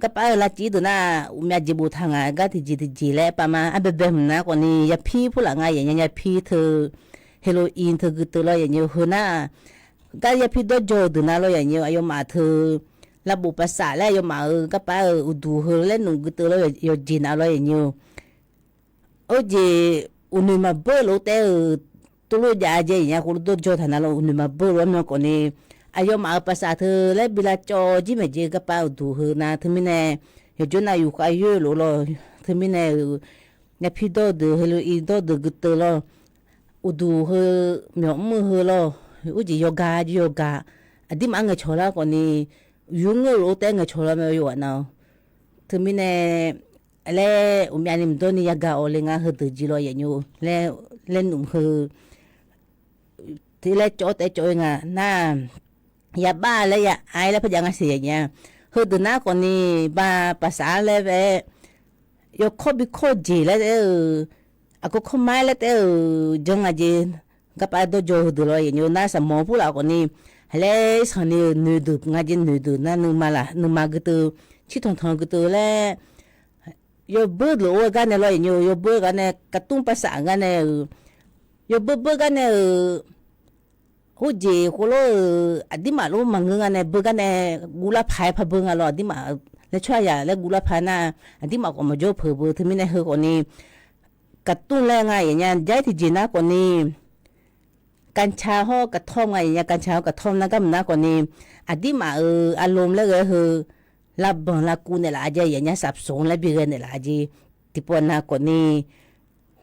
Garpaf-eu lavcif deuq nar uqmyav jeq boftaq ngaq gar tiqjeq tiqjeq laer pavma arbaebae hmq nar khawfni yapir purlaf nga yaeqnya. Yapir teu heroin teu guiteuv lawr yaeqnyo heu nar gar yapir dawrjaw-eu deuq nar lawr yaeqnyo aqyawfmaf teu lavbof pavsaf laer aqyawfmaf-euq garpaf-euq uqduq heu laer nmq guiteuv lawr yawqjeq nav lawr yaeqnyo. Ur jeq uqnoeq maqbeur lof-aer taef-euq tuvlof jav jae yaeqnya khoerlof dawrjaw taq nar lawr uqnoeq maqbeur lof-aer myanr khawfni aqyawfmaf-euq pavsaf teu laer bi lavcawv jir maeq jeq garpaf uqduq heu nar teumirnae yawqjawr nav yufkhav yoer lof lawr teumirnae-euq yapir dawr-eu deuq heroin dawr-eu deuq guiteuv lawr uqduq heu myawq mr-eu heu lawr ur jeq yawqgar jir yawqgar aqdirmaf ngaeqcawq lar khawfni yur ngeur lof-aer taef ngaeqcawq lar mae yawqghaq nav-awr teumirnae laer uqmyav ni mqdawr ni yagaq awq le nga heudeuq jir lawr yaeqnyo laer nmq heu tiq laer cawv taef cawv-ir nga nar yabav laer ya-aer laer parjav nga siq yaeqnya. Heudeuq nar khawfni ba pavsaf-ar laer aer yawkawr bi kawr jeq laer taef-euq aqkawr kawr mar laer taef-euq janr nga jeq garpaf dawrjaw heudeuq lawr yaeqnyo nar saqmawr purlaf khawfni haqlaer sanq ni-euq noeqdeuq nga jeq noeqdeuq nar nuima laf nuima guiteuv cirtanq tanq guiteuv laer yawbeur lof-aer gar nae lawr yaeqnyo yawbeur gar nae kaqtmr pavsaf gar nae-euq yawbeur beur gar nae-euq khoerjeq khoerlof-euq aqdirmaf lof maqngeur nga nae beur gar nae guvlar paq-aer parbeur nga lawr aqdirmaf laer tsawrhaqzaq laer guvlar paq nar aqdirmaf khawf maqjawr peuq beu teumirnae heu khawfni kaqtmr laer nga yaeqnya jaer tiqjeq nar khawfni กัญชา hawr kaqtawr nga yaeqnya กัญชา hawr kaqtawr nar garma nar khawfni aqdirmaf-euq arlom laer ghae heu lavbanq lavkuv naeqlaf-a jeq yaeqnya saqsmq laer bi ghae naeqlaf-a jeq tiqpov nav khawfni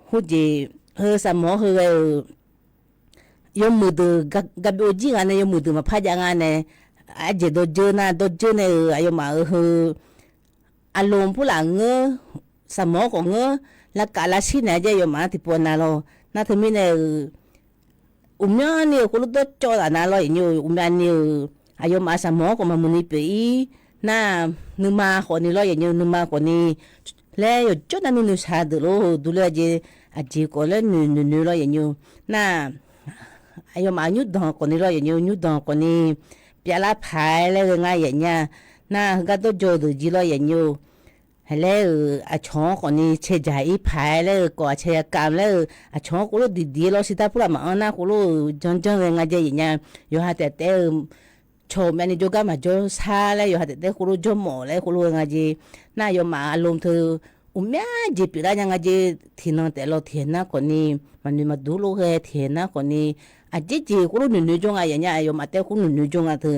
khoerjeq heu saqmawr heu ghae-euq yawmuiq deuq garbyov jir nga nae yawmuiq deuq maqpar jav nga nae aqjeq dawrjeur nar dawrjeur nae-euq aqyawfmaf-euq heu arlom purlaf ngeur saqmawr khawf ngeur lavkaf lavshir naeq-a jeq yawfmaf-anr tiqpov nav lawr nar teumirnae-euq uqmyanr ni-euq khoerlof dawrcawv laf nav lawr yaeqnyo uqmyav ni-euq aqyawfmaf saqmawr khawf maqmuiq ni pyeuf-ir nar nuima khawfni lawr yaeqnyo nuima khawfni laer yawqjawr nav nuinoeq shaq deuq lor-eu durler-a jeq aqjeq khawf laer noeq noeq noeq lawr yaeqnyo nar aqyawfmaf nymrdanq khawfni lawr yaeqnyo nymrdanq khawfni pyavlar paq-aer laer ghae nga yaeqnya nar heugar dawrjaw-eu deuq jir lawr yaeqnyo haqlaer-euq aqcawq-anr khawfni caerjaq-ir paq-aer laer-eu kawf aqcawq yakav laer-eu aqcawq-anr khoerlof diqdiq-aer lawr shirdav purlaf maqanr nar khoerlof-euq janrjanr ghae nga jeq yaeqnya yawqha taef taef-eu cawq uqmyav ni jawrgar maqjawr shar laer yawqha taef taef khoerlof jawrmawf laer khoerlof ghae nga jeq nar yawfmaf arlom teu uqmyav jeq pyeuflar nya nga jeq tiqnan taef lawr tiqhaeq nar khawfni maqnoeq maqdur lof ghae tiqhaeq nar khawfni aqjeq jeq khoerlof noeqnoeq jawr nga yaeqnya yawfmaf taef khoer noeqnoeq jawr nga teu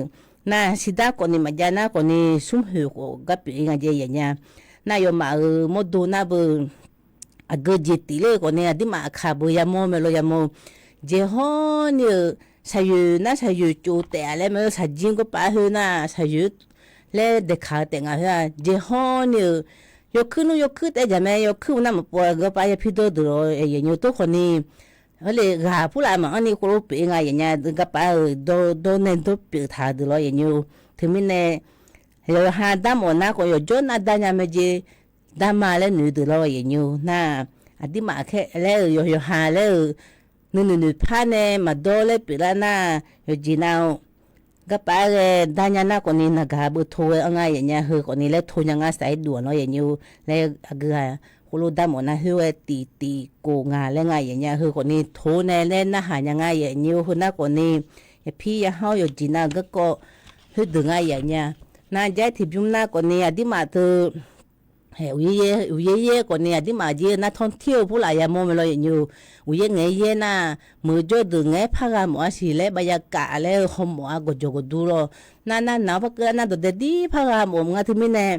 nar shirdav khawfni maqjav nar khawfni smrhoeq khawf gar pyeuf-ir nga jeq yaeqnya nar yawfmaf-euq mawrdo nar beu aqgeu jeq tif ler-eu khawfni aqdirmaf aqkaq beu yamawr mae lawr yamawr-eu jeq hawr ni-euq shaqyoeq nar shaqyoeq cof taef-a laer mae-eu shaqjir gawrpav khoer nar shaqyoeq laer daeqkaq-eu taef nga khoer-aq jeq hawr ni-euq yawkuir nmr yawkuir taef-aer jaq mae yawkuir nar maqpov gawrpav yapir dawr deuq lawr yaeqnyo tov khawfni hawr le ghaq purlaf maqanr ni khoerlof pyeuf-ir nga yaeqnya garpav-euq dawr dawr nae dawr pyeuf taq deuq lawr yaeqnyo teumirnae yawqha darmawf nar khawf yawqjawr nar dar nya mae jeq darma laer noeq deuq lawr yaeqnyo nar aqdirmaf khaer laer-euq yawqha laer-euq nuinoeq noeqpar nae maqdawr laer pyeuflar nar yawqjeq nav-awr garpav ghae dar nya nar khawfni naqgaq beu to ghae-anr nga yaeqnya heu khawfni laer to nya nga saf-aer duf-a lawr yaeqnyo laer aqgeu ghaq khoerlof darmawf nar khoer ghae tiq tiq kof nga laer nga yaeqnya heu khawfni to nae laer narhaq nya nga yaeqnyo heu nar khawfni yapir yahanr yawqjeq nav-eu garkawv khoerdeuq nga yaeqnya nar jaer tiqbymr nar khawfni aqdirmaf teu uqyaer yaer khawfni aqdirmaf jir-eu nar tanr tir-eu purlaf yamawr mae lawr yaeqnyo uqyaer ngaeq-aer yaer nar meuq jawr deuq ngaeq-aer par gha mawf-a siq laer bav yakav laer-eu hawmawf-a gawqjawq gawqdur lawr nar nar naq-awr par keuvlar nar dawqdae dir par gha mawf nga teumirnae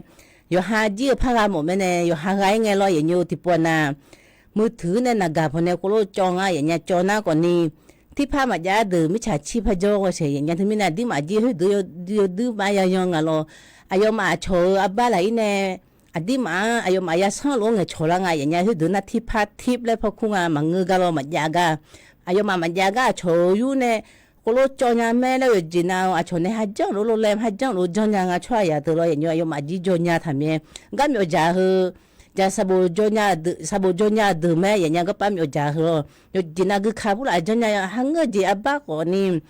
yawqha jir-eu par gha mawf mae nae yawqha gha-ir ngae lawr yaeqnyo tiqpov nav meuq teuq-ir nae naqgaq pawnae khoerlof cawv nga yaeqnya cawv nar khawfni tirpar maqjav deuq mirtsaq cir par jawr ghae saeq yaeqnya teumirnae aqdirmaf jir khoerdeuq yawduir bar yayan nga lawr aqyawfmaf aqcawq-euq arbar laq-ir nae aqdirmaf-anr aqyawfmaf yasanr lof-aer ngaeqcawq lar nga yaeqnya khoerdeuq nar tirpar tir laer par kur nga maqngeur gar lawr maqjav gar aqyawfmaf maqjav gar aqcawq-euq yur nae khoerlof cawv nya mae laer yawqjeq nav-eu aqcawq nae hajanr lof-aer lof laer hajanr lof-aer janr nya nga tsawrhaqzaq teu lawr yaeqnyo aqyawfmaf jir jaw nya taqmyae garmyawf dzaq heu Jaq saqbof jawr nya-eu deuq, saqbof jawr nya-eu deuq mae, yaf nya garpar myawfjaq heu lawr. Yawqjeq nav guika purlaf janrnya, ha ngeur jeq arbar khawf ni,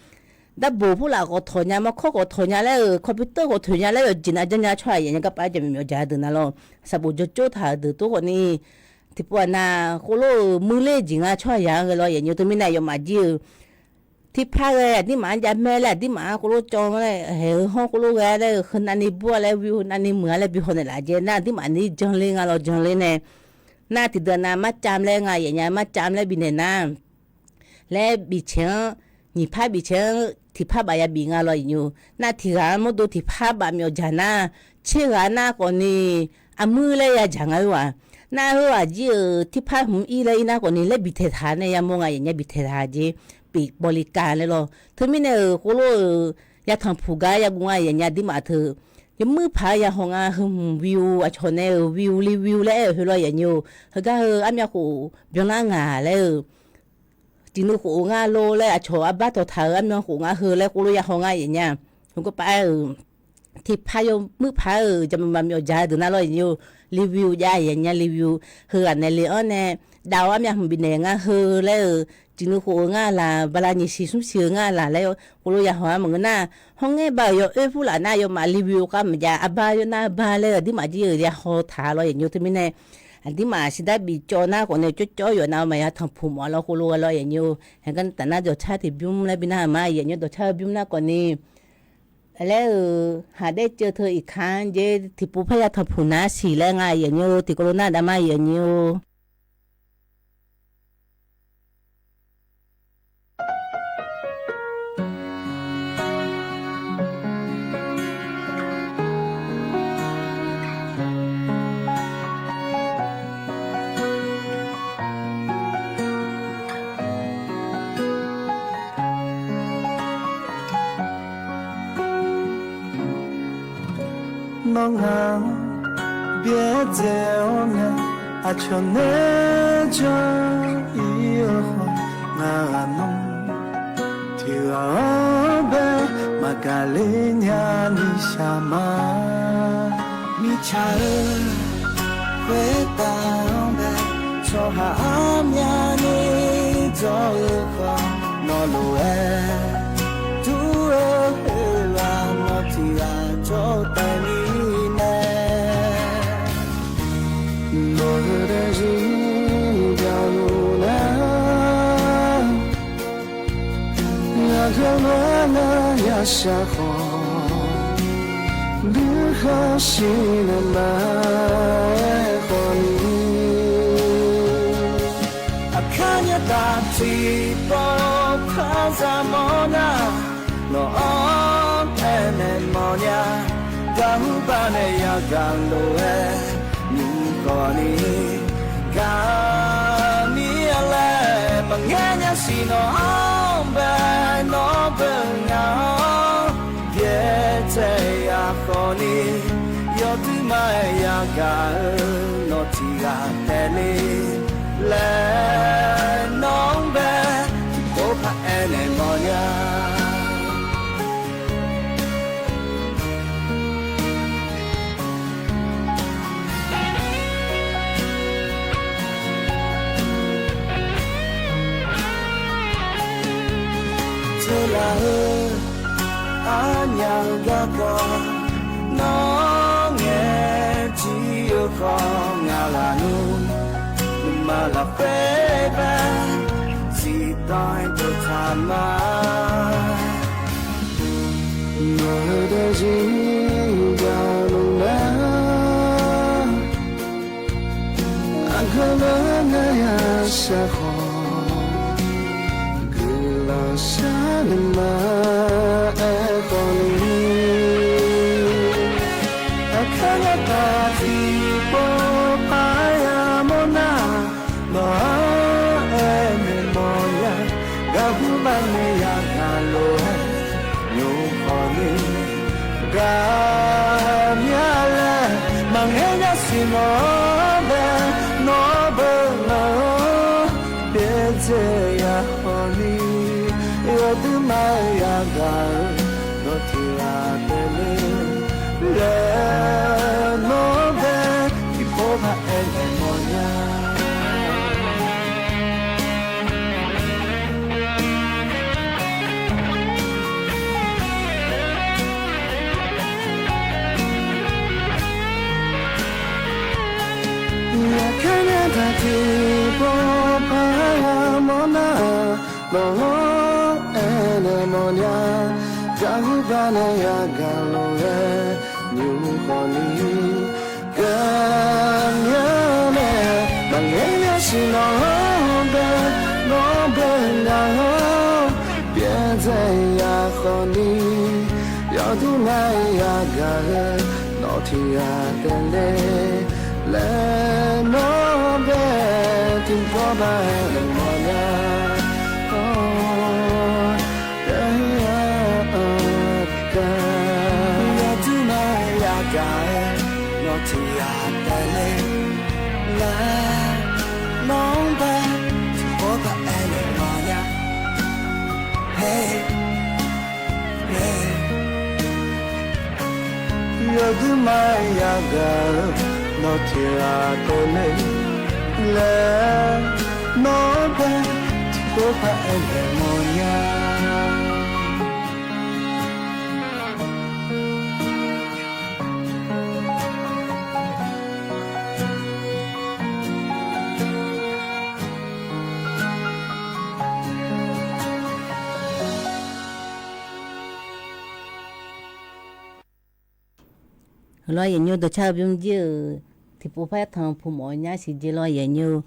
darboq purlaf khawf tawq nya, markawr khawf tawq nya laer-euq, computer khawf toeq nya laer, yawqjeq nav janrnya tsawrhaq yaf nya garpar jaq myawfjaq-eu deuq nav lawr. Saqbof jawr tsawrtaq-euq deuq tov khawf ni, tiqpov-aq nav khoerlof-eu muir ler jeq nga tsawrhaq yaq-anr ghae lawr, yaf nymr teumirnae yawmaf jir-eu tiqpar ghae aqdirmaf-anr javmaer laer, aqdirmaf-anr khoerlof cawv laer, haeq heu hawr khoerlof ghae laer-eu, heu navni bur-a laer, view heu navni muiq-a laer bi haw naeqlaf jae nar, aqdirmaf ni janler nga lawr, janler nae. Nar tiqdeuq nav marcam laer nga, yaf nya marcam laer bifnaeq nar laer bifcaeq-anr, nyiq par bifcaeq-anr tiqpar baf yabif nga lawr, yaf nymr. Nar tiq ghaq-anr mawrdo tiqpar baf myawfjaq nar, tser ghaq nar khawf ni, armuir laer yadzaq nga-eu-aq. Nar heu aqjir-euq tiqpar hmq ir laer ir nar khawf ni laer biftaeq taq nae yamawr nga, yaf nya biftaeq taq jeq, pif bawli kav laer lawr. Teumirnae-euq khoerlof-euq yatanq puq gar yaguv nga, yaf nya aqdirmaf teu yawmuir paq-aer yahaw nga, heu hmq view aqcawq nae-euq view li view laer aer-euq heu lawr, yaf nymr-or. Heugar heu armyav khof byanlar ngaq laer-eu, tiqnuiv khof-eu nga lor laer, aqcawq arbar tawqtaq-euq armyav khof nga heu laer khoerlof yahaw nga, yaf nya. Heu garpar aer-euq tiqpar yawmuir paq-aer-euq jaqmyawf myawfjaq-eu deuq nav lawr, yaf nymr-or. Li view jav, yaf nya li view. Heughaq naeq le-anr nae dav-awr armyav hmq bifnaeq nga heu laer-euq, tiqnuiv khof-eu nga laq, bala nyiq siq smr siq-eu nga laq laer khoerlof yahaw-a maqngeur nar, hawr ngaer ba-euq yawoer purlaf nar yawmaf li view khar maqjav, arbar yawr nar arbar laer-euq aqdirmaf jir-euq yahaw taq lawr, yaf nymr-or. Teumirnae aqdirmaf siqdar bifcawv nar khawf nae cawrcawr yawf nav-eu maqya tanqpuq mawf-a lawr khoerlof-a lawr, yaf nymr-or. Haeqgar taf nar dawqcar tiqbymr laer bi nar-euq ma, yaf nymr-or, dawqcar-eu bymr nar khawf ni, laer-euq haq daer ceuv teu iqkar-anr jer tiqpov parya tanqpuq nar siq laer nga, yaf nymr-or. Tiqkawv lof nar dav ma, yaf nymr-or. Nawr ngaq-anr byaerdzae-awr nae, aqcawq nae jan ir-eu khawf, ngaq ghaq nawr tiq ghaq-anr bae maqgaq ler nyani shaq ma. Mirtsaq-eu khoertav-anr bae tsawrhaq armyavni dzawr-eu khawf, nawq lof-aer dur-eu oe-aq, nawr tiq ghaq jawr taef mirnae, nawq-eu daefzir byaqluf nar, aqgeu lof-aer nar yashaq khawf, duikhanr siq naeq ma aerkhawf ni, aqkar nyataf tiqpov par zaq mawr nar, nawq-anr aernaeq mawrnya, gaqhmq baqnaeq yagaq lof-aer nymr khawf ni, gaqmir-a laer maqngaer nya siq nawq-anr bae, nawr beu ngaq-anr byaerdzae ya khawf ni, yawduima-aer yagaq-eu nawq tiq ghaq taef le laer nawq-anr bae tiqpov par aernaeq mawrnya. Teulaq-eu arnyaf-eu garkawv, nawr ngaeq jir-eu khawf ngaq laf nmr, nuima lafkhoer bae siqdanq-aer dawqtaq ma. Nawq-eu daefzir byaqluf nar, aqgeu lof-aer nar yashaq khawf, guiqlanq shar naeq ma aerkhawf ni, aqkar nyataf tiqpov par yamawr nar, nawq-anr aernaeq mawrnya, gaqhmq baqnaeq yagaq lof-aer nymr khawf ni, gaqmir-a laer maqngaer nya siq nawq-anr bae, nawr beu ngaq-anr byaerdzae ya khawf ni, yawduima-aer yagaq-eu nawq tiq ghaq taef le laer nawq-anr bae tiqpov par aer Tiqpov paq-aer mawrnar, nawq-anr aernaeq mawrnya. Gaqhuiq baq nae yagaq lof-aer nymr khawf ni, gaqmya nae maqngaer nya siq nawq-anr bae, nawr bae nar-awr, byaerdzae ya khawf ni, yawdur nar yagaq-eu nawq tiq ghaq taef le laer, nawr bae tiqpov paq-aer mawrnya. Awr, yawdur nar yagaq-eu nawq tiq ghaq taef le laer, nawr bae tiqpov paq-aer mawrnya. Yawdur nar yagaq-eu nawq tiq ghaq taef le laer, nawr bae tiqpov paq-aer mawrnya. Heulof-aer yaeqnymr dawqcar-eu bymr jir-euq tiqpov par tanq puq mawf nya siq jeq lawr yaeqnymr-eu.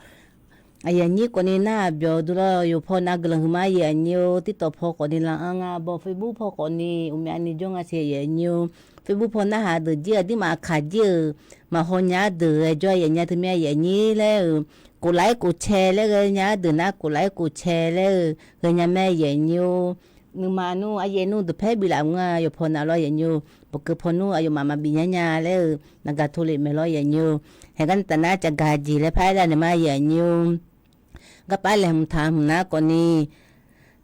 Aqyuif aqnyir khawfni narhaq byawq-eu dui lawr, yawqpaw nav guiqlanq huiqma yaeqnymr-eu, TikTok paw khawfni laq-anr nga baw, Facebook paw khawfni uqmyav ni jawr nga siq yaeqnymr-eu. Facebook paw narhaq deuq jir aqdirmaf kaq jir-euq maqhaw nya-ar deuq ghae jawr yaeqnya teumirnae yaeqnyir laer-euq, kof laf-aer kof cae laer ghaenya-ar deuq nar kof laf-aer kof cae laer-eu ghaenya mae yaeqnyir-or. Nuima nmr aqyaer nmr deuq paer biflaf mr nga yawqpaw nav lawr yaeqnyir-or. Bawqkeuv paw nmr aqyawfmaf maqbif nya nya laer-eu naqgaq tov lef maeq lawr yaeqnyir-or. Haeqgar natav nar caqgaq jeq laer par-aer lar naeq ma yaeqnyir-or. Garpar laeqhmq taq hmq nar khawfni,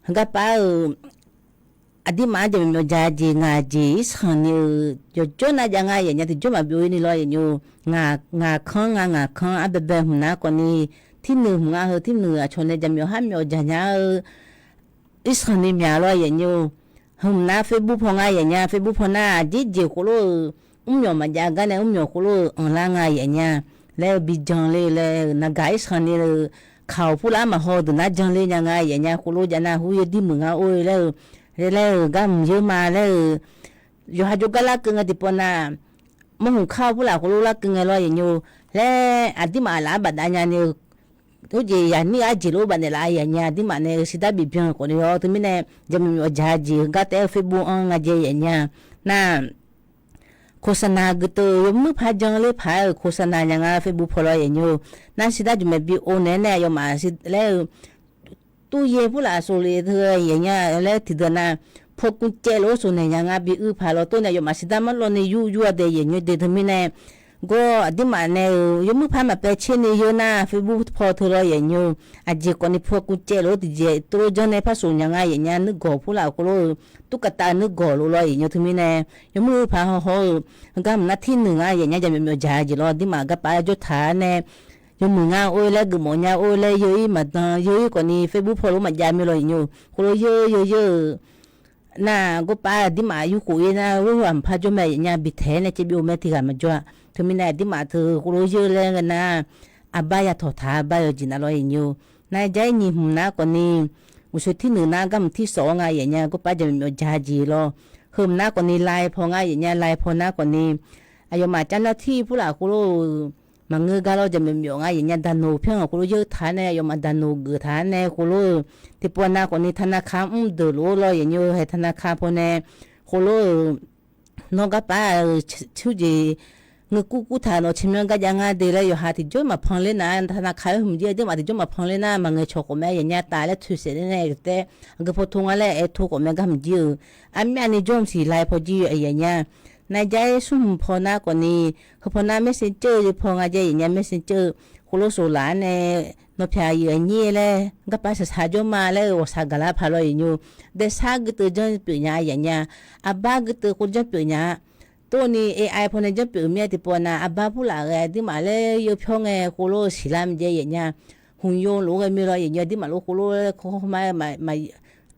garpar-euq aqdirmaf-anr jaqmyawf myawf ja jeq ngaq jeq irsanq ni-euq yawqjawr nar jav nga yaeqnya tiqjawr maqbi or-ir ni lawr yaeqnyir-or. Ngaq kanr nga ngaq kanr arbaebae hmq nar khawfni, tirnuiq hmq nga heu tirnuiq aqcawq nae jaqmyawf har myawf jaq nya-eu irsanq ni myaq lawr yaeqnyir-or. Hmq nar Facebook paw nga yaeqnya, Facebook paw nar aqjeq jeq khoerlof-euq mrmyawf maqjav gar nae mrmyawf khoerlof-euq anqlar nga yaeqnya laer-eu bi jan le-eu laer-eu naqgaq irsanq ni-eu kaq-awq purlar maqhaw deuq nar jan le nya nga yaeqnya khoerlof jav nar hur yeu dir muiq nga or-eu laer-eu, laer-euq gar mq yeur ma laer-eu yawqha jawrgar larkeuv ngae tiqpov nav, mawrhmq kar-eu purlaf khoerlof larkeuv ngae lawr yaeqnyir-or. Laer aqdirmaf laf-anr bafdav nya ni-eu, khoerjeq yaqnir arjeq lof bafnaeq laf-a yaeqnya aqdirmaf nae-eu shidar bif byan-eu khawfni lawr teumirnae jaqmyawf myawf ja jeq heugar taef-aer-eu Facebook-anr nga jae yaeqnya. Nar โฆษณา guiteuv yawmuir paq jan ler paq-aer-euq โฆษณา nya nga Facebook paw lawr yaeqnyir-or. Nar shidar jmq maeq bi or naeq-aer nae aqyawfmaf laer-eu ตู้เย็น purlaf sofle teu yaeqnya laer tiqdeuq nav, paw kuv caev lof-aer sofnaeq nya nga bi uir paq lawr tov nae aqyawfmaf shidar marlawv ni yur yur-a dae yaeqnyir de teumirnae, gawr aqdirmaf nae-euq yawmuir paq maqpaev caer ni yeur nar Facebook paw teu lawr yaeqnyir-or. Aqjeq khawfni paw kuv caev lof-aer tiqjeq tov lof janr nae par sofnaeq nya nga yaeqnya nuirgawq purlaf khoerlof-eu ตุ๊กตา nuirgawq lof lawr yaeqnyir teumirnae, yawmuir paq haw haw-eu heugar mq nar tirnuiq nga yaeqnya jaqmyawf myawf ja jeq lawr aqdirmaf garpar jawr taq-a nae yawmuiq nga or-eu laer geufmawf nya or-eu laer yeu-ir maqdan yeu-ir khawfni Facebook paw lof-aer maqjav mir lawr yaeqnyir-or. Khoerlof yeu yeu yeu-eu nar gawrpar aqdirmaf yurkhof-ir nar ghoer-eu aqmqpar jawr mae yaeqnya bi taeq-aer nae caev bi or mae tiq ghaq maqjawr-a. Teumirnae aqdirmaf teu khoerlof yeur laer ngae nar, aqbar yatawq taq-a aqbar yawjeq nav lawr yaeqnyir-or. Nar jaer nyiq hmq nar khawfni, uqshoe tirnuiq nar garmq tir sawf-awr nga yaeqnya gawrpar jaqmyawf myawf ja jeq lawr. Heu mq nar khawfni ไลน์ paw nga yaeqnya ไลน์ paw nar khawfni, aqyawfmaf carnar tir purlaf khoerlof-euq maqngeur gar lawr jaqmyawf myawf nga yaeqnya daqnoq pyanr-euq khoerlof yeur taq-a nae aqyawfmaf daqnoq geuf taq-a nae khoerlof-euq, tiqpov nav khawfni ธนาคาร mr deuq lof-aer lawr yaeqnyir-or. Hae ธนาคาร paw nae khoerlof-euq, nawr garpar-euq tsurjeq ngeur kur kur taq nawq caermyanr gar jav ngar de laer yawqha tiqjawr maqpan ler nar ธนาคาร hmq jir aqdirmaf tiqjawr maqpan ler nar maqngaeq cawq khawf mae yaeqnya taf laer toeqsaef ler nae taef-aer aqgeu paw to ngar laer aer to khawf mae garmq jir-euq, armyavni jawr mq siq ไลน์ paw jir yaeqnya. ไลน์ jaer smr hmq paw nar khawfni, heu paw nar เมสเซนเจอร์ paw nga jae yaeqnya เมสเซนเจอร์ khoerlof soflaf-ar nae, nawqpyaq yif aqnyir laer garpar shaqshaq jawr ma laer-eu ghawqshaq gaqlar paq lawr yaeqnyir-or. Daesar guiteuv janr pyeuf nya yaeqnya, aqbar guiteuv khoer janr pyeuf nya-a. Tov ni เอไอ paw nae janr pyeuf mir-aer tiqpov nav aqbar purlaf ghae aqdirmaf laer yeu pyawr ngae khoerlof siqlar maqjae yaeqnya. Hmq yo lof-aer ghae mir lawr yaeqnya aqdirmaf lof khoerlof-aer kawr ma,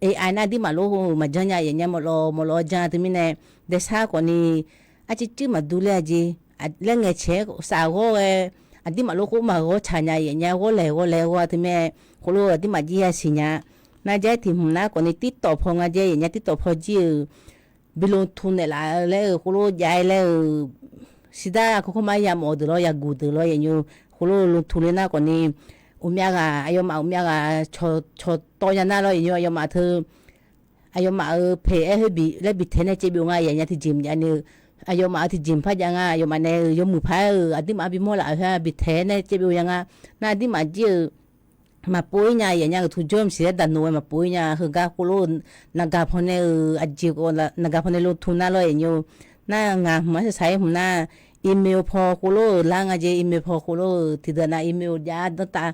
AI nar aqdirmaf lof maqjanr nya yaeqnya mawflawv mawflawv jan teumirnae, daesar khawfni, arcuir cuir maqdur ler-a jeq, laer ngaeq caeq-aer saf ghawr ghae, Aqdirmaf lof khoer maqghawr tsaq nya yaef nya ghawr laeq ghawr laeq ghawr-a teu mae. Khoerlof aqdirmaf jir yasiq nya. Nar jaer tiq hmq nar khawfni TikTok paw nga jaer yaef nya TikTok paw jir-euq bi ลงทุน naeqlaf-eu laer-euq khoerlof jav-aer laer-euq shidar kakawr mar yamawf-eu deuq lawr yaguq deuq lawr yaef nyo. Khoerlof ลงทุน le nar khawfni uqmyav ghaq aqyawfmaf uqmyav ghaq cawqtawv nya nar lawr yaef nyo aqyawfmaf teu aqyawfmaf-euq paeq-aer khoer bi laer bi taeq nae caev byov nga yaef nya tiqjeq mqjav ni-eu. Aqyawfmaf-euq tiqjeq maqpar jav nga aqyawfmaf nae-euq yawmuiq paq-aer-euq aqdirmaf-anr bimawr laf-euq khoer-aq bi taeq-aer nae caev byov ya nga. Nar aqdirmaf jir-euq maqpov-ir nya yaef nya-euq tuqjawr maqsiq laer daqnoq-aer maqpov-ir nya heugar khoerlof-eu naqgaq paw nae-euq aqjeq khawf naqgaq paw nae ลงทุน nar lawr yaef nyo. Nar ngaq hmq-anr shaqshaq-ir hmq nar email paw khoerlof-euq lar nga jeq email paw khoerlof-euq tiqdeuq nav email jav danrtav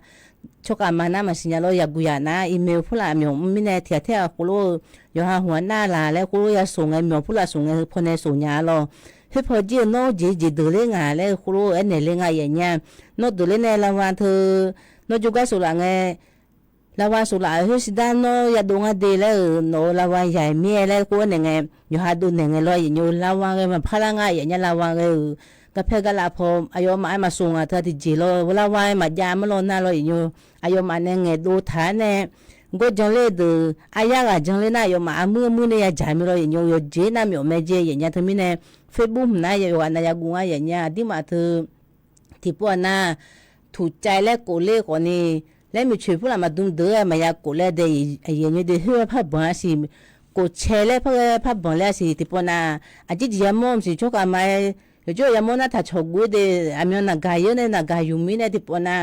tsawrkhav ma nar maqsiq nya lawr yaguq yaq nar email purlaf myawq mr mirnae tiq ghaq taer-aq khoerlof-eu yawqha hmq-anr nar laq laer khoerlof ya soq ngae myawq purlaf soq ngae heu paw nae soq nya lawr. Khoer paw jir-eu nawr jeq jeq deuq ler ngaq laer khoerlof-eu aernaeq ler nga yaef nya. Nawr deuq ler nae รางวัล teu nawr jawrgar sof laf ngae รางวัล sof laf-euq khoer shidar nawr yadov ngar de laer-euq nawq-euq รางวัล yaq-iq mir-aer laer khoer aernaeq ngae yawqha dovnaeq ngae lawr yaef nyo รางวัล ghae maqpar lar nga yaef nya รางวัล ghae-euq garpaer garlav paw aqyawfmaf-aer maqsoq ngaq teu-a tiqjeq lawr รางวัล maqjav mar lawr nar lawr yaef nyo. Aqyawfmaf nae ngaeqdov taq-aer nae gawr jan ler-eu deuq aryar ghaq jan ler nar aqyawfmaf armuir armuir nae yadzaq mir lawr yaef nyo yawqjeq nar myawf mae jeq yaef nya teumirnae Facebook hmq nar yawqghaq nav yaguv ngar yaef nya aqdirmaf teu tiqpov-aq nar ถูกใจ laer kof ler khawfni laer miqcoeq purlaf maqdm deuq-aer maqya kof laer dae yaef nyo de khoer-aer par banq-a siq. Kof cae laer par ghae par banq laer-a siq tiqpov nar aqjeq jeq yamawr maqsiq tsawrkhav ma-aer yawqjawr yamawr nar taq cawqguv-ir de aqmyan naqgaq yeur nae naqgaq yumq-ir nae tiqpov nar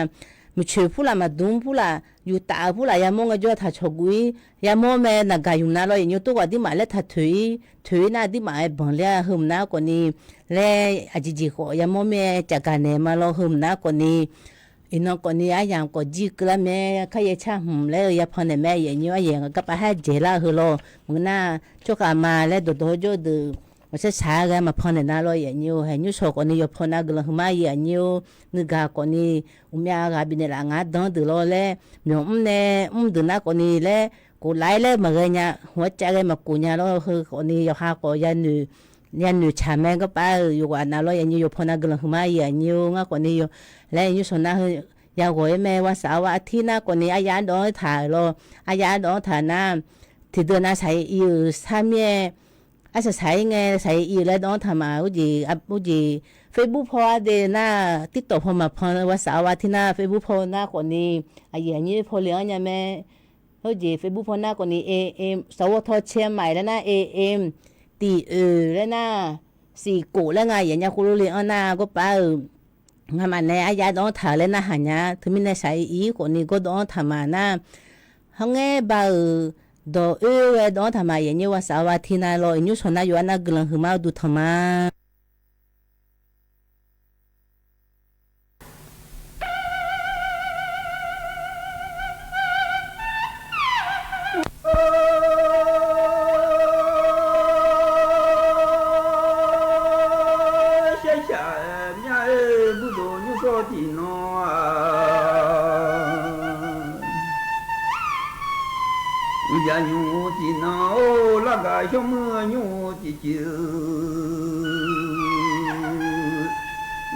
miqcoeq purlaf maqdm purlaf yuftaf-euq purlaf yamawr ngaejawr taq cawqguv-ir yamawr mae naqgaq yumq nav lawr yaef nyo tov ghaq aqdirmaf laer taq toeq-ir toeq-ir nar aqdirmaf-aer banq ler-a heu mq nar khawfni laer aqjeq jeq khawf yamawr mae cafgaq naeq ma lawr heu mq nar khawfni iqnan khawfni aryamq khawf jir keuvlar mae kharyaer car hmq laer-eu yapan naeq mae yaef nyo aryaeq garpav har dzaeqlar-eu heu lawr mq nar tsawrkhav ma laer dawqdawq-aer jawr-eu deuq ghawqshaq shaq-aer ghae maqpan naeq nav lawr yaef nyo haeq nymr shawq khawfni yawpaw nav guiqlanq huiqma yaef nyo nuigaq khawfni uqmyav ghaq bifnaeq laf ngar dan deuq lawr laer myawq mr nae mr deuq nar khawfni laer kof laf-aer laer maqghae nya hmq-anr cav ghae maqkof nya lawr heu khawfni yawqha khawf yanoeq tsaq mae garpav-euq yawqghaq nav lawr yaef nyo yawpaw nav guiqlanq huiqma yaef nyo ngar khawfni laer nymr shawq nar heu yaghawq-ir mae วันเสาร์ วันอาทิตย์ nar khawfni aryav ardawv-anr taq-euq lawr aryav ardawv-anr taq nar tiqdeuq nav shaq-ir ir-euq sar mir-aer arsaq shaq-ir ngae shaq-ir ir-euq laer dawv-anr taq ma jeq jeq Facebook paw-a de nar TikTok paw maqpan วันเสาร์ วันอาทิตย์ nar Facebook paw nar khawfni aqyuif aqnyir paw le-anr nya mae. Heujeq Facebook paw nar khawfni am สวท เชียงใหม่ laer nar am tiq oeq laer nar siq kof laer nga yaef nya khoerlof le-anr nar garpav-euq ngamaf nae aryav dawv-anr taq-euq laer narhaq nya teumirnae shaq-ir ir khawfni gawr dawv-anr taq ma nar hawr ngaer ba-euq dawq oer ghae dawv-anr taq ma yaef nyo วันเสาร์ วันอาทิตย์ nav lawr iqnymr shawq nar yawqha nar guiqlanq huiqma uqduq tanq ma. Shaershaq myav-aer burdov nymrshawr tiqnan-aq, uqdzaq nymr tiqnan-or largaq shawrmuir nymr tiqceuq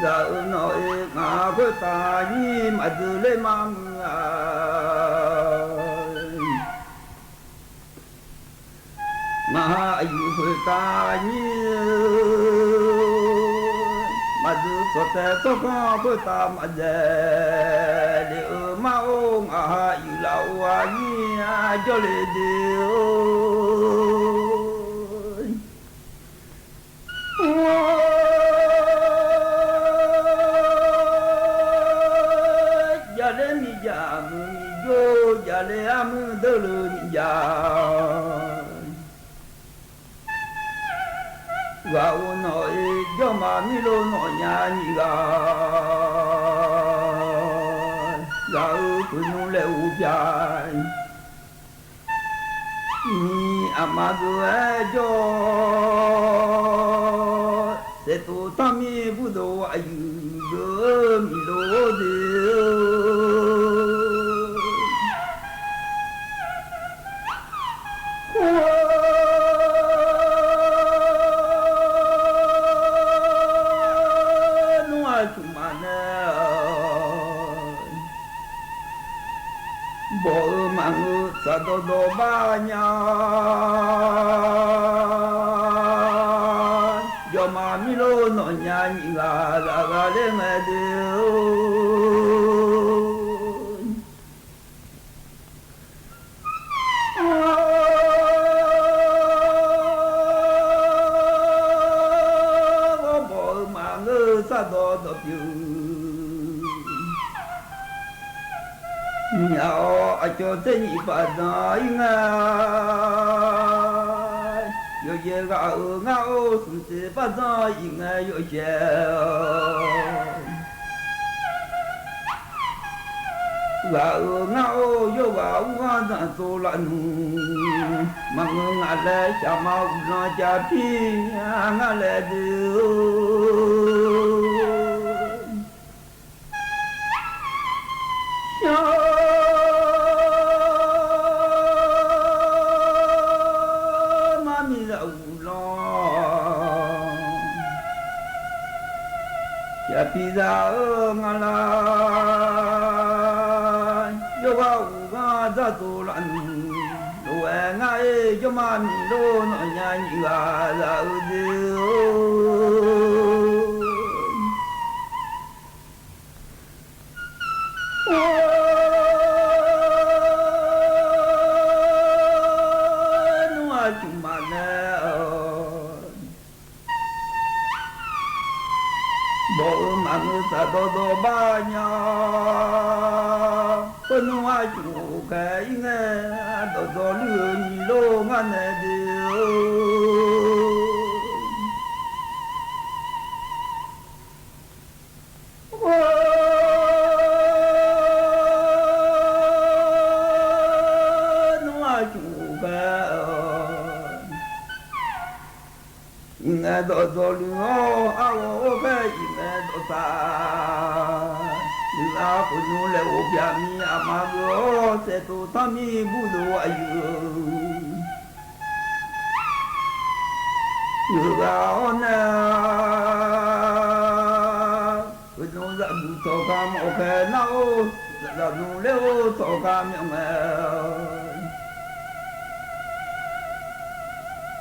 ghaq-euq nawq-euq ngaq khoertav nyir maqdui ler mar muiq-a. Ngaq-euq aqyuif khoertav nyir maqdui kawqtae tsawrganr khoertav maqdaef le-eu mar-or ngaq-euq aqyuif lafov-a nyir-a jawrle de-or. Jaqler miqjaq muiq miqjor jaqler armuir deur le miqjaq. Ghaq-euq nawq-iq jawrma mirlo nawq nya nyiq ghaq. Ghaq-euq puiq nymr laer uvpya. Nyiq aqma geu-aer jawr-awr saeqtov tanrmir burdov aqyuif geu-eu miqlo de-eu. Nmr aqcuf maqnaeq-awq. zaqdawq dawq bar nya. Jawrma mirlor nawq nya nyiq ghaq zaqghaq ler ngae deuq-or. Ghawrbawq-eu maqngeur sardawq dawq pyeuf. Myaq-awr aqcawq tser nyiq paf dan-ir ngae, yawqjeq ghaq-euq ngar-or, smq tser paf dan-ir ngae yawshaef-awq. Ghaq-euq ngar-or, yawrghaq ur ghanr zanqtsov laf nmr. Maqngeur ngaq laer shaqma uqlanq japir ngar laer deuq-or. Yawr mar miqzaq uqlanq japiq zaq-eu nga lar. Yawrghaq uqghanr dzartsov laf nmr. Lof-aer ngar-ir jawrma miqlor nawq nya nyiq ghaq zaq-eu deuq-or. Nmr-aq cmq maqnaeq-awq. Bawq-eu maqngeur sardawq dawq bar nya. Khoer nmr-aq cmq khaeq-ir ngae, dawqdzawq luir-eu nyiq lor ngar naeq deuq-or. Nmr-aq cmq khaeq-awq. Iqnaeq dawqdzawq luir-awr arghawq-or khaer iqnaeq dawqtsaf. Nuighaq khof nmr laeqghof pyaq mir aqma geur-awr saeqtov tanr mir burdov aqyuif-eu Yawqghaq-awr nae, uqduq zaqbuq tawqka mawf khaer nar-or, zaqdaq dmq ler-or tawqka myawf ngae.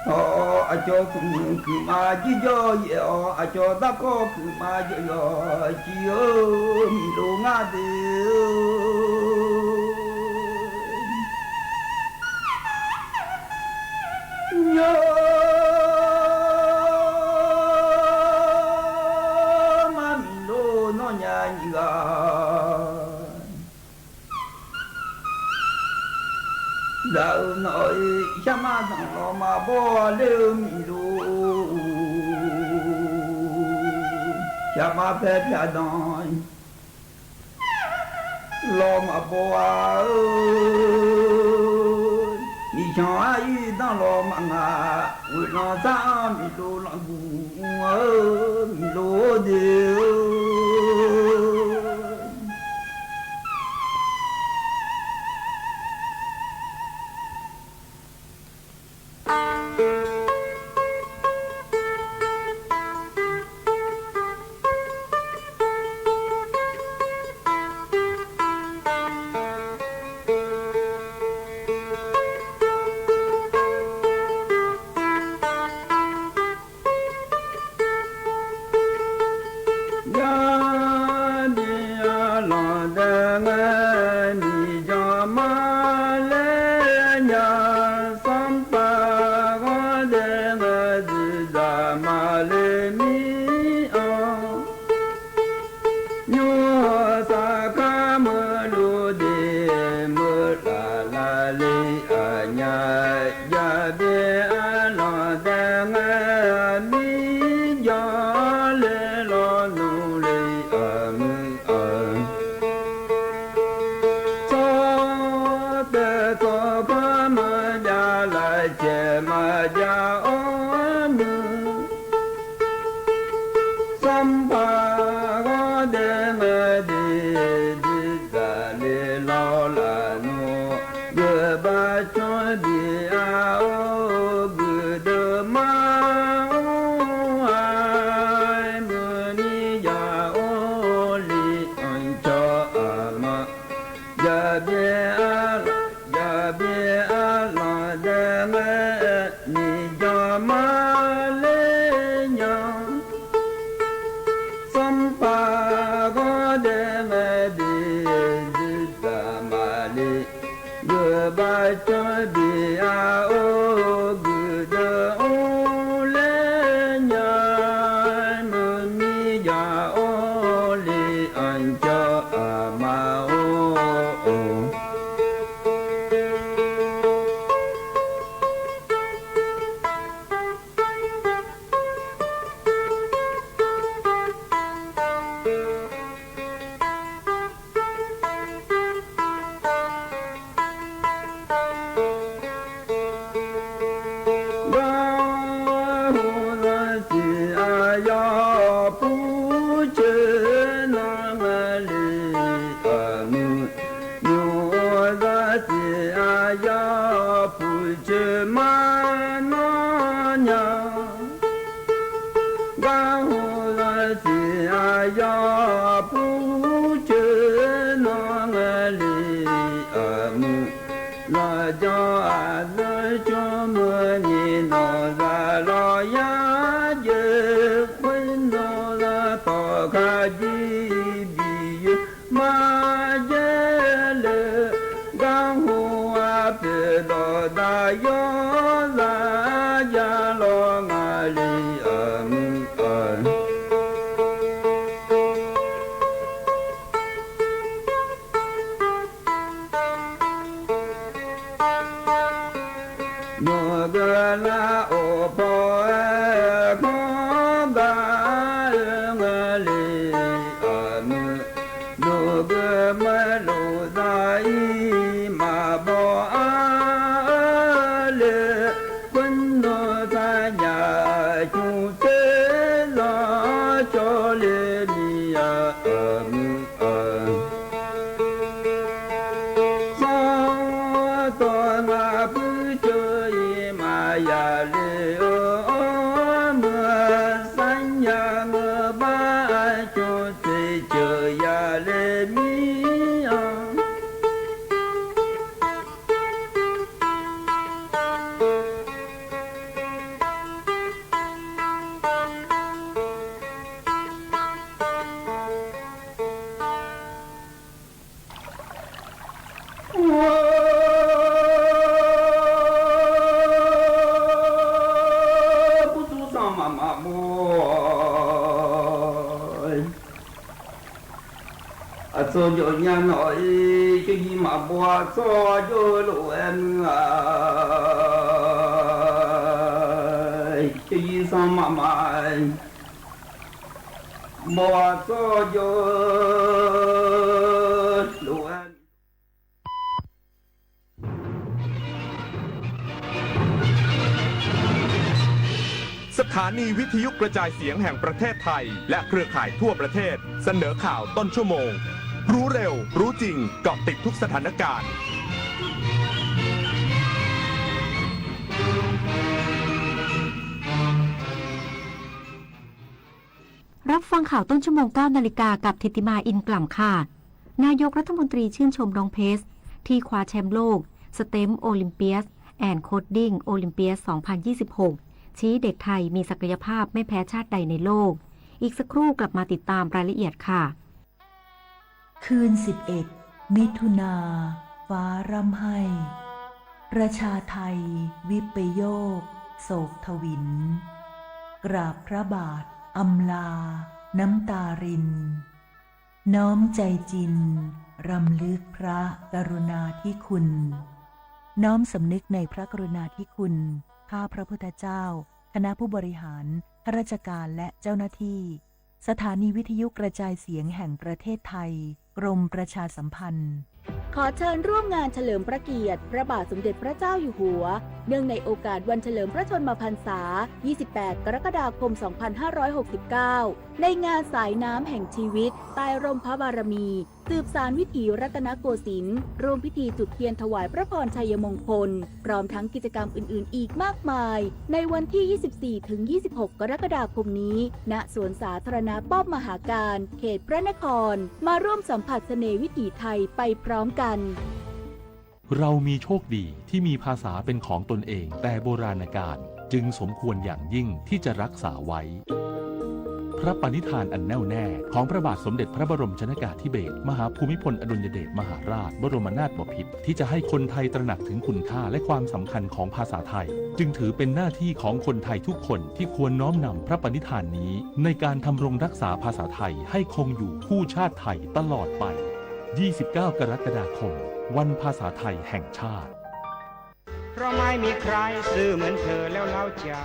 Tawq-awq aqcawq smq kuiqma jirjawr yaef-awq aqcawq darkawr kuiqma jawq yawq jir-eu miqlov ngar deuq-or. Yawr mar miqlor nawr nya nyiq ghaq. Zaq-eu nawq-ir shar mar danq lawq maqbawr ler-eu miqlor. Shar mar paer pyaq danq lawq maqbawr-a-eu. Miqcyanq ar-ir danr lawq maqngaq. Ghoeqlanq sar-anr miqlor lanqguq mr-eu miqlor deuq-or. Paqgawr dae ngae bi, dzuidzaq maqli, geufbav canr bi-a or, guiqdeuv mrler nya, muiqmir jaq or le, anqjawr aqma or. Garhu zanqsiq aqyawf purcoeq nan ngale, aqmuiq nymq-mr zanqsiq aqyawf purcoeq mar nawr nya. Garhu zanqsiq aqyawf purcoeq nan ngale, aqmuiq lafjawr aqzanr cawrmuiq ni nawq zaq lawq yar jeuq khoer nawq zaq tawq kaq jir bi yoe marjae le, garhu arpoeq dawqdaq yawr zaq jar lawr ngale, aqmuiq-a. Nawq geu lar-awq paw-aer kanr gar-eu ngale, aqmuiq. Nawq geu maerlof zaq-ir maqbaw ar-eu le, khoer nawq taqnyaf cuf tser zanq cawv le mir-a, aqmuiq-a. Sanr tawq ngaq puir ceuv-ir maqya le-eu, meuq sarnya ngeur bar cawv tser ceuv ya le mir-a. Burtuv sanqmaf maqbaw. Aqcawq jawf nya nawq-ir, caerzir maqbaw-a tsawrjawr-eu lof-aer muir-a. Caerzir sanqmaf maf baw-a tsawrjawr-eu lof-aer สถานีวิทยุกระจายเสียงแห่งประเทศไทย และเครือข่ายทั่วประเทศ เสนอข่าวต้นชั่วโมง รู้เร็ว รู้จริง เกาะติดทุกสถานการณ์ รับฟังข่าวต้นชั่วโมง เก้านาฬิกา กับถิติมา อินกล่ำค่ะ นายกรัฐมนตรีชื่นชมน้องเพส ที่คว้าแชมป์โลก STEM Olympiad and Coding Olympiad สองพันยี่สิบหก ชี้เด็กไทยมีศักยภาพไม่แพ้ชาติใดในโลก อีกสักครู่กลับมาติดตามรายละเอียดค่ะ คืนสิบเอ็ด มิถุนา ฟ้าร่ำไห้ ประชาไทย วิปโยค โศกถวิล กราบพระบาท อำลา น้ำตาริน น้อมใจจริน รำลึกพระกรุณาธิคุณ น้อมสำนึกในพระกรุณาธิคุณ ข้าพระพุทธเจ้า คณะผู้บริหาร ข้าราชการ และเจ้าหน้าที่ สถานีวิทยุกระจายเสียงแห่งประเทศไทย กรมประชาสัมพันธ์ ขอเชิญร่วมงานเฉลิมพระเกียรติพระบาทสมเด็จพระเจ้าอยู่หัว เนื่องในโอกาสวันเฉลิมพระชนมพรรษา ยี่สิบแปด กรกฎาคม สองพันห้าร้อยหกสิบเก้า ในงานสายน้ำแห่งชีวิต ใต้ร่มพระบารมี สืบสานวิถีรัตนโกสินทร์ ร่วมพิธีจุดเทียนถวายพระพรชัยมงคล พร้อมทั้งกิจกรรมอื่นๆ อีกมากมาย ในวันที่ ยี่สิบสี่ ถึง ยี่สิบหก กรกฎาคมนี้ ณ สวนสาธารณะป้อมมหาการ เขตพระนคร มาร่วมสัมผัสเสน่ห์วิถีไทยไปพร้อมกัน เรามีโชคดีที่มีภาษาเป็นของตนเองแต่โบราณกาล จึงสมควรอย่างยิ่งที่จะรักษาไว้ พ พระปณิธานอันแน่วแน่ของพระบาทสมเด็จพระบรมชนกาธิเบศร มหาภูมิพลอดุลยเดชมหาราชบรมนาถบพิตร ที่จะให้คนไทยตระหนักถึงคุณค่าและความสำคัญของภาษาไทย จึงถือเป็นหน้าที่ของคนไทยทุกคนที่ควรน้อมนำพระปณิธานนี้ ในการทำรงรักษาภาษาไทยให้คงอยู่คู่ชาติไทยตลอดไป ยี่สิบเก้า กรกฎาคม วันภาษาไทยแห่งชาติ เพราะไม่มีใครซื่อเหมือนเธอแล้วเล่าจ๋า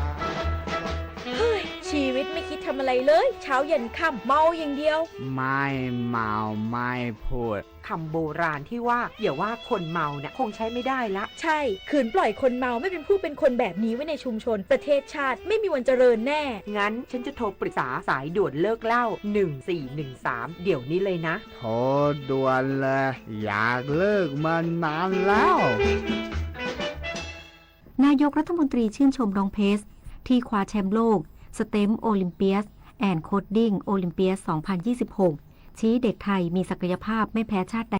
เฮ้ย ชีวิตไม่คิดทำอะไรเลย เช้าเย็นค่ำเมาอย่างเดียว ไม่เมาไม่พูด คำโบราณที่ว่า อย่าว่าคนเมาเนี่ย คงใช้ไม่ได้ละ ใช่ ขืนปล่อยคนเมาไม่เป็นผู้เป็นคนแบบนี้ไว้ในชุมชน ประเทศชาติไม่มีวันเจริญแน่ งั้นฉันจะโทรปรึกษาสายด่วนเลิกเหล้า หนึ่งสี่หนึ่งสาม เดี๋ยวนี้เลยนะ โทรด่วนเลย อยากเลิกมานานแล้ว นายกรัฐมนตรีชื่นชมน้องเพส ที่คว้าแชมป์โลก Stem Olympiad and Coding Olympiad สองพันยี่สิบหก ชี้เด็กไทยมีศักยภาพไม่แพ้ชาติใด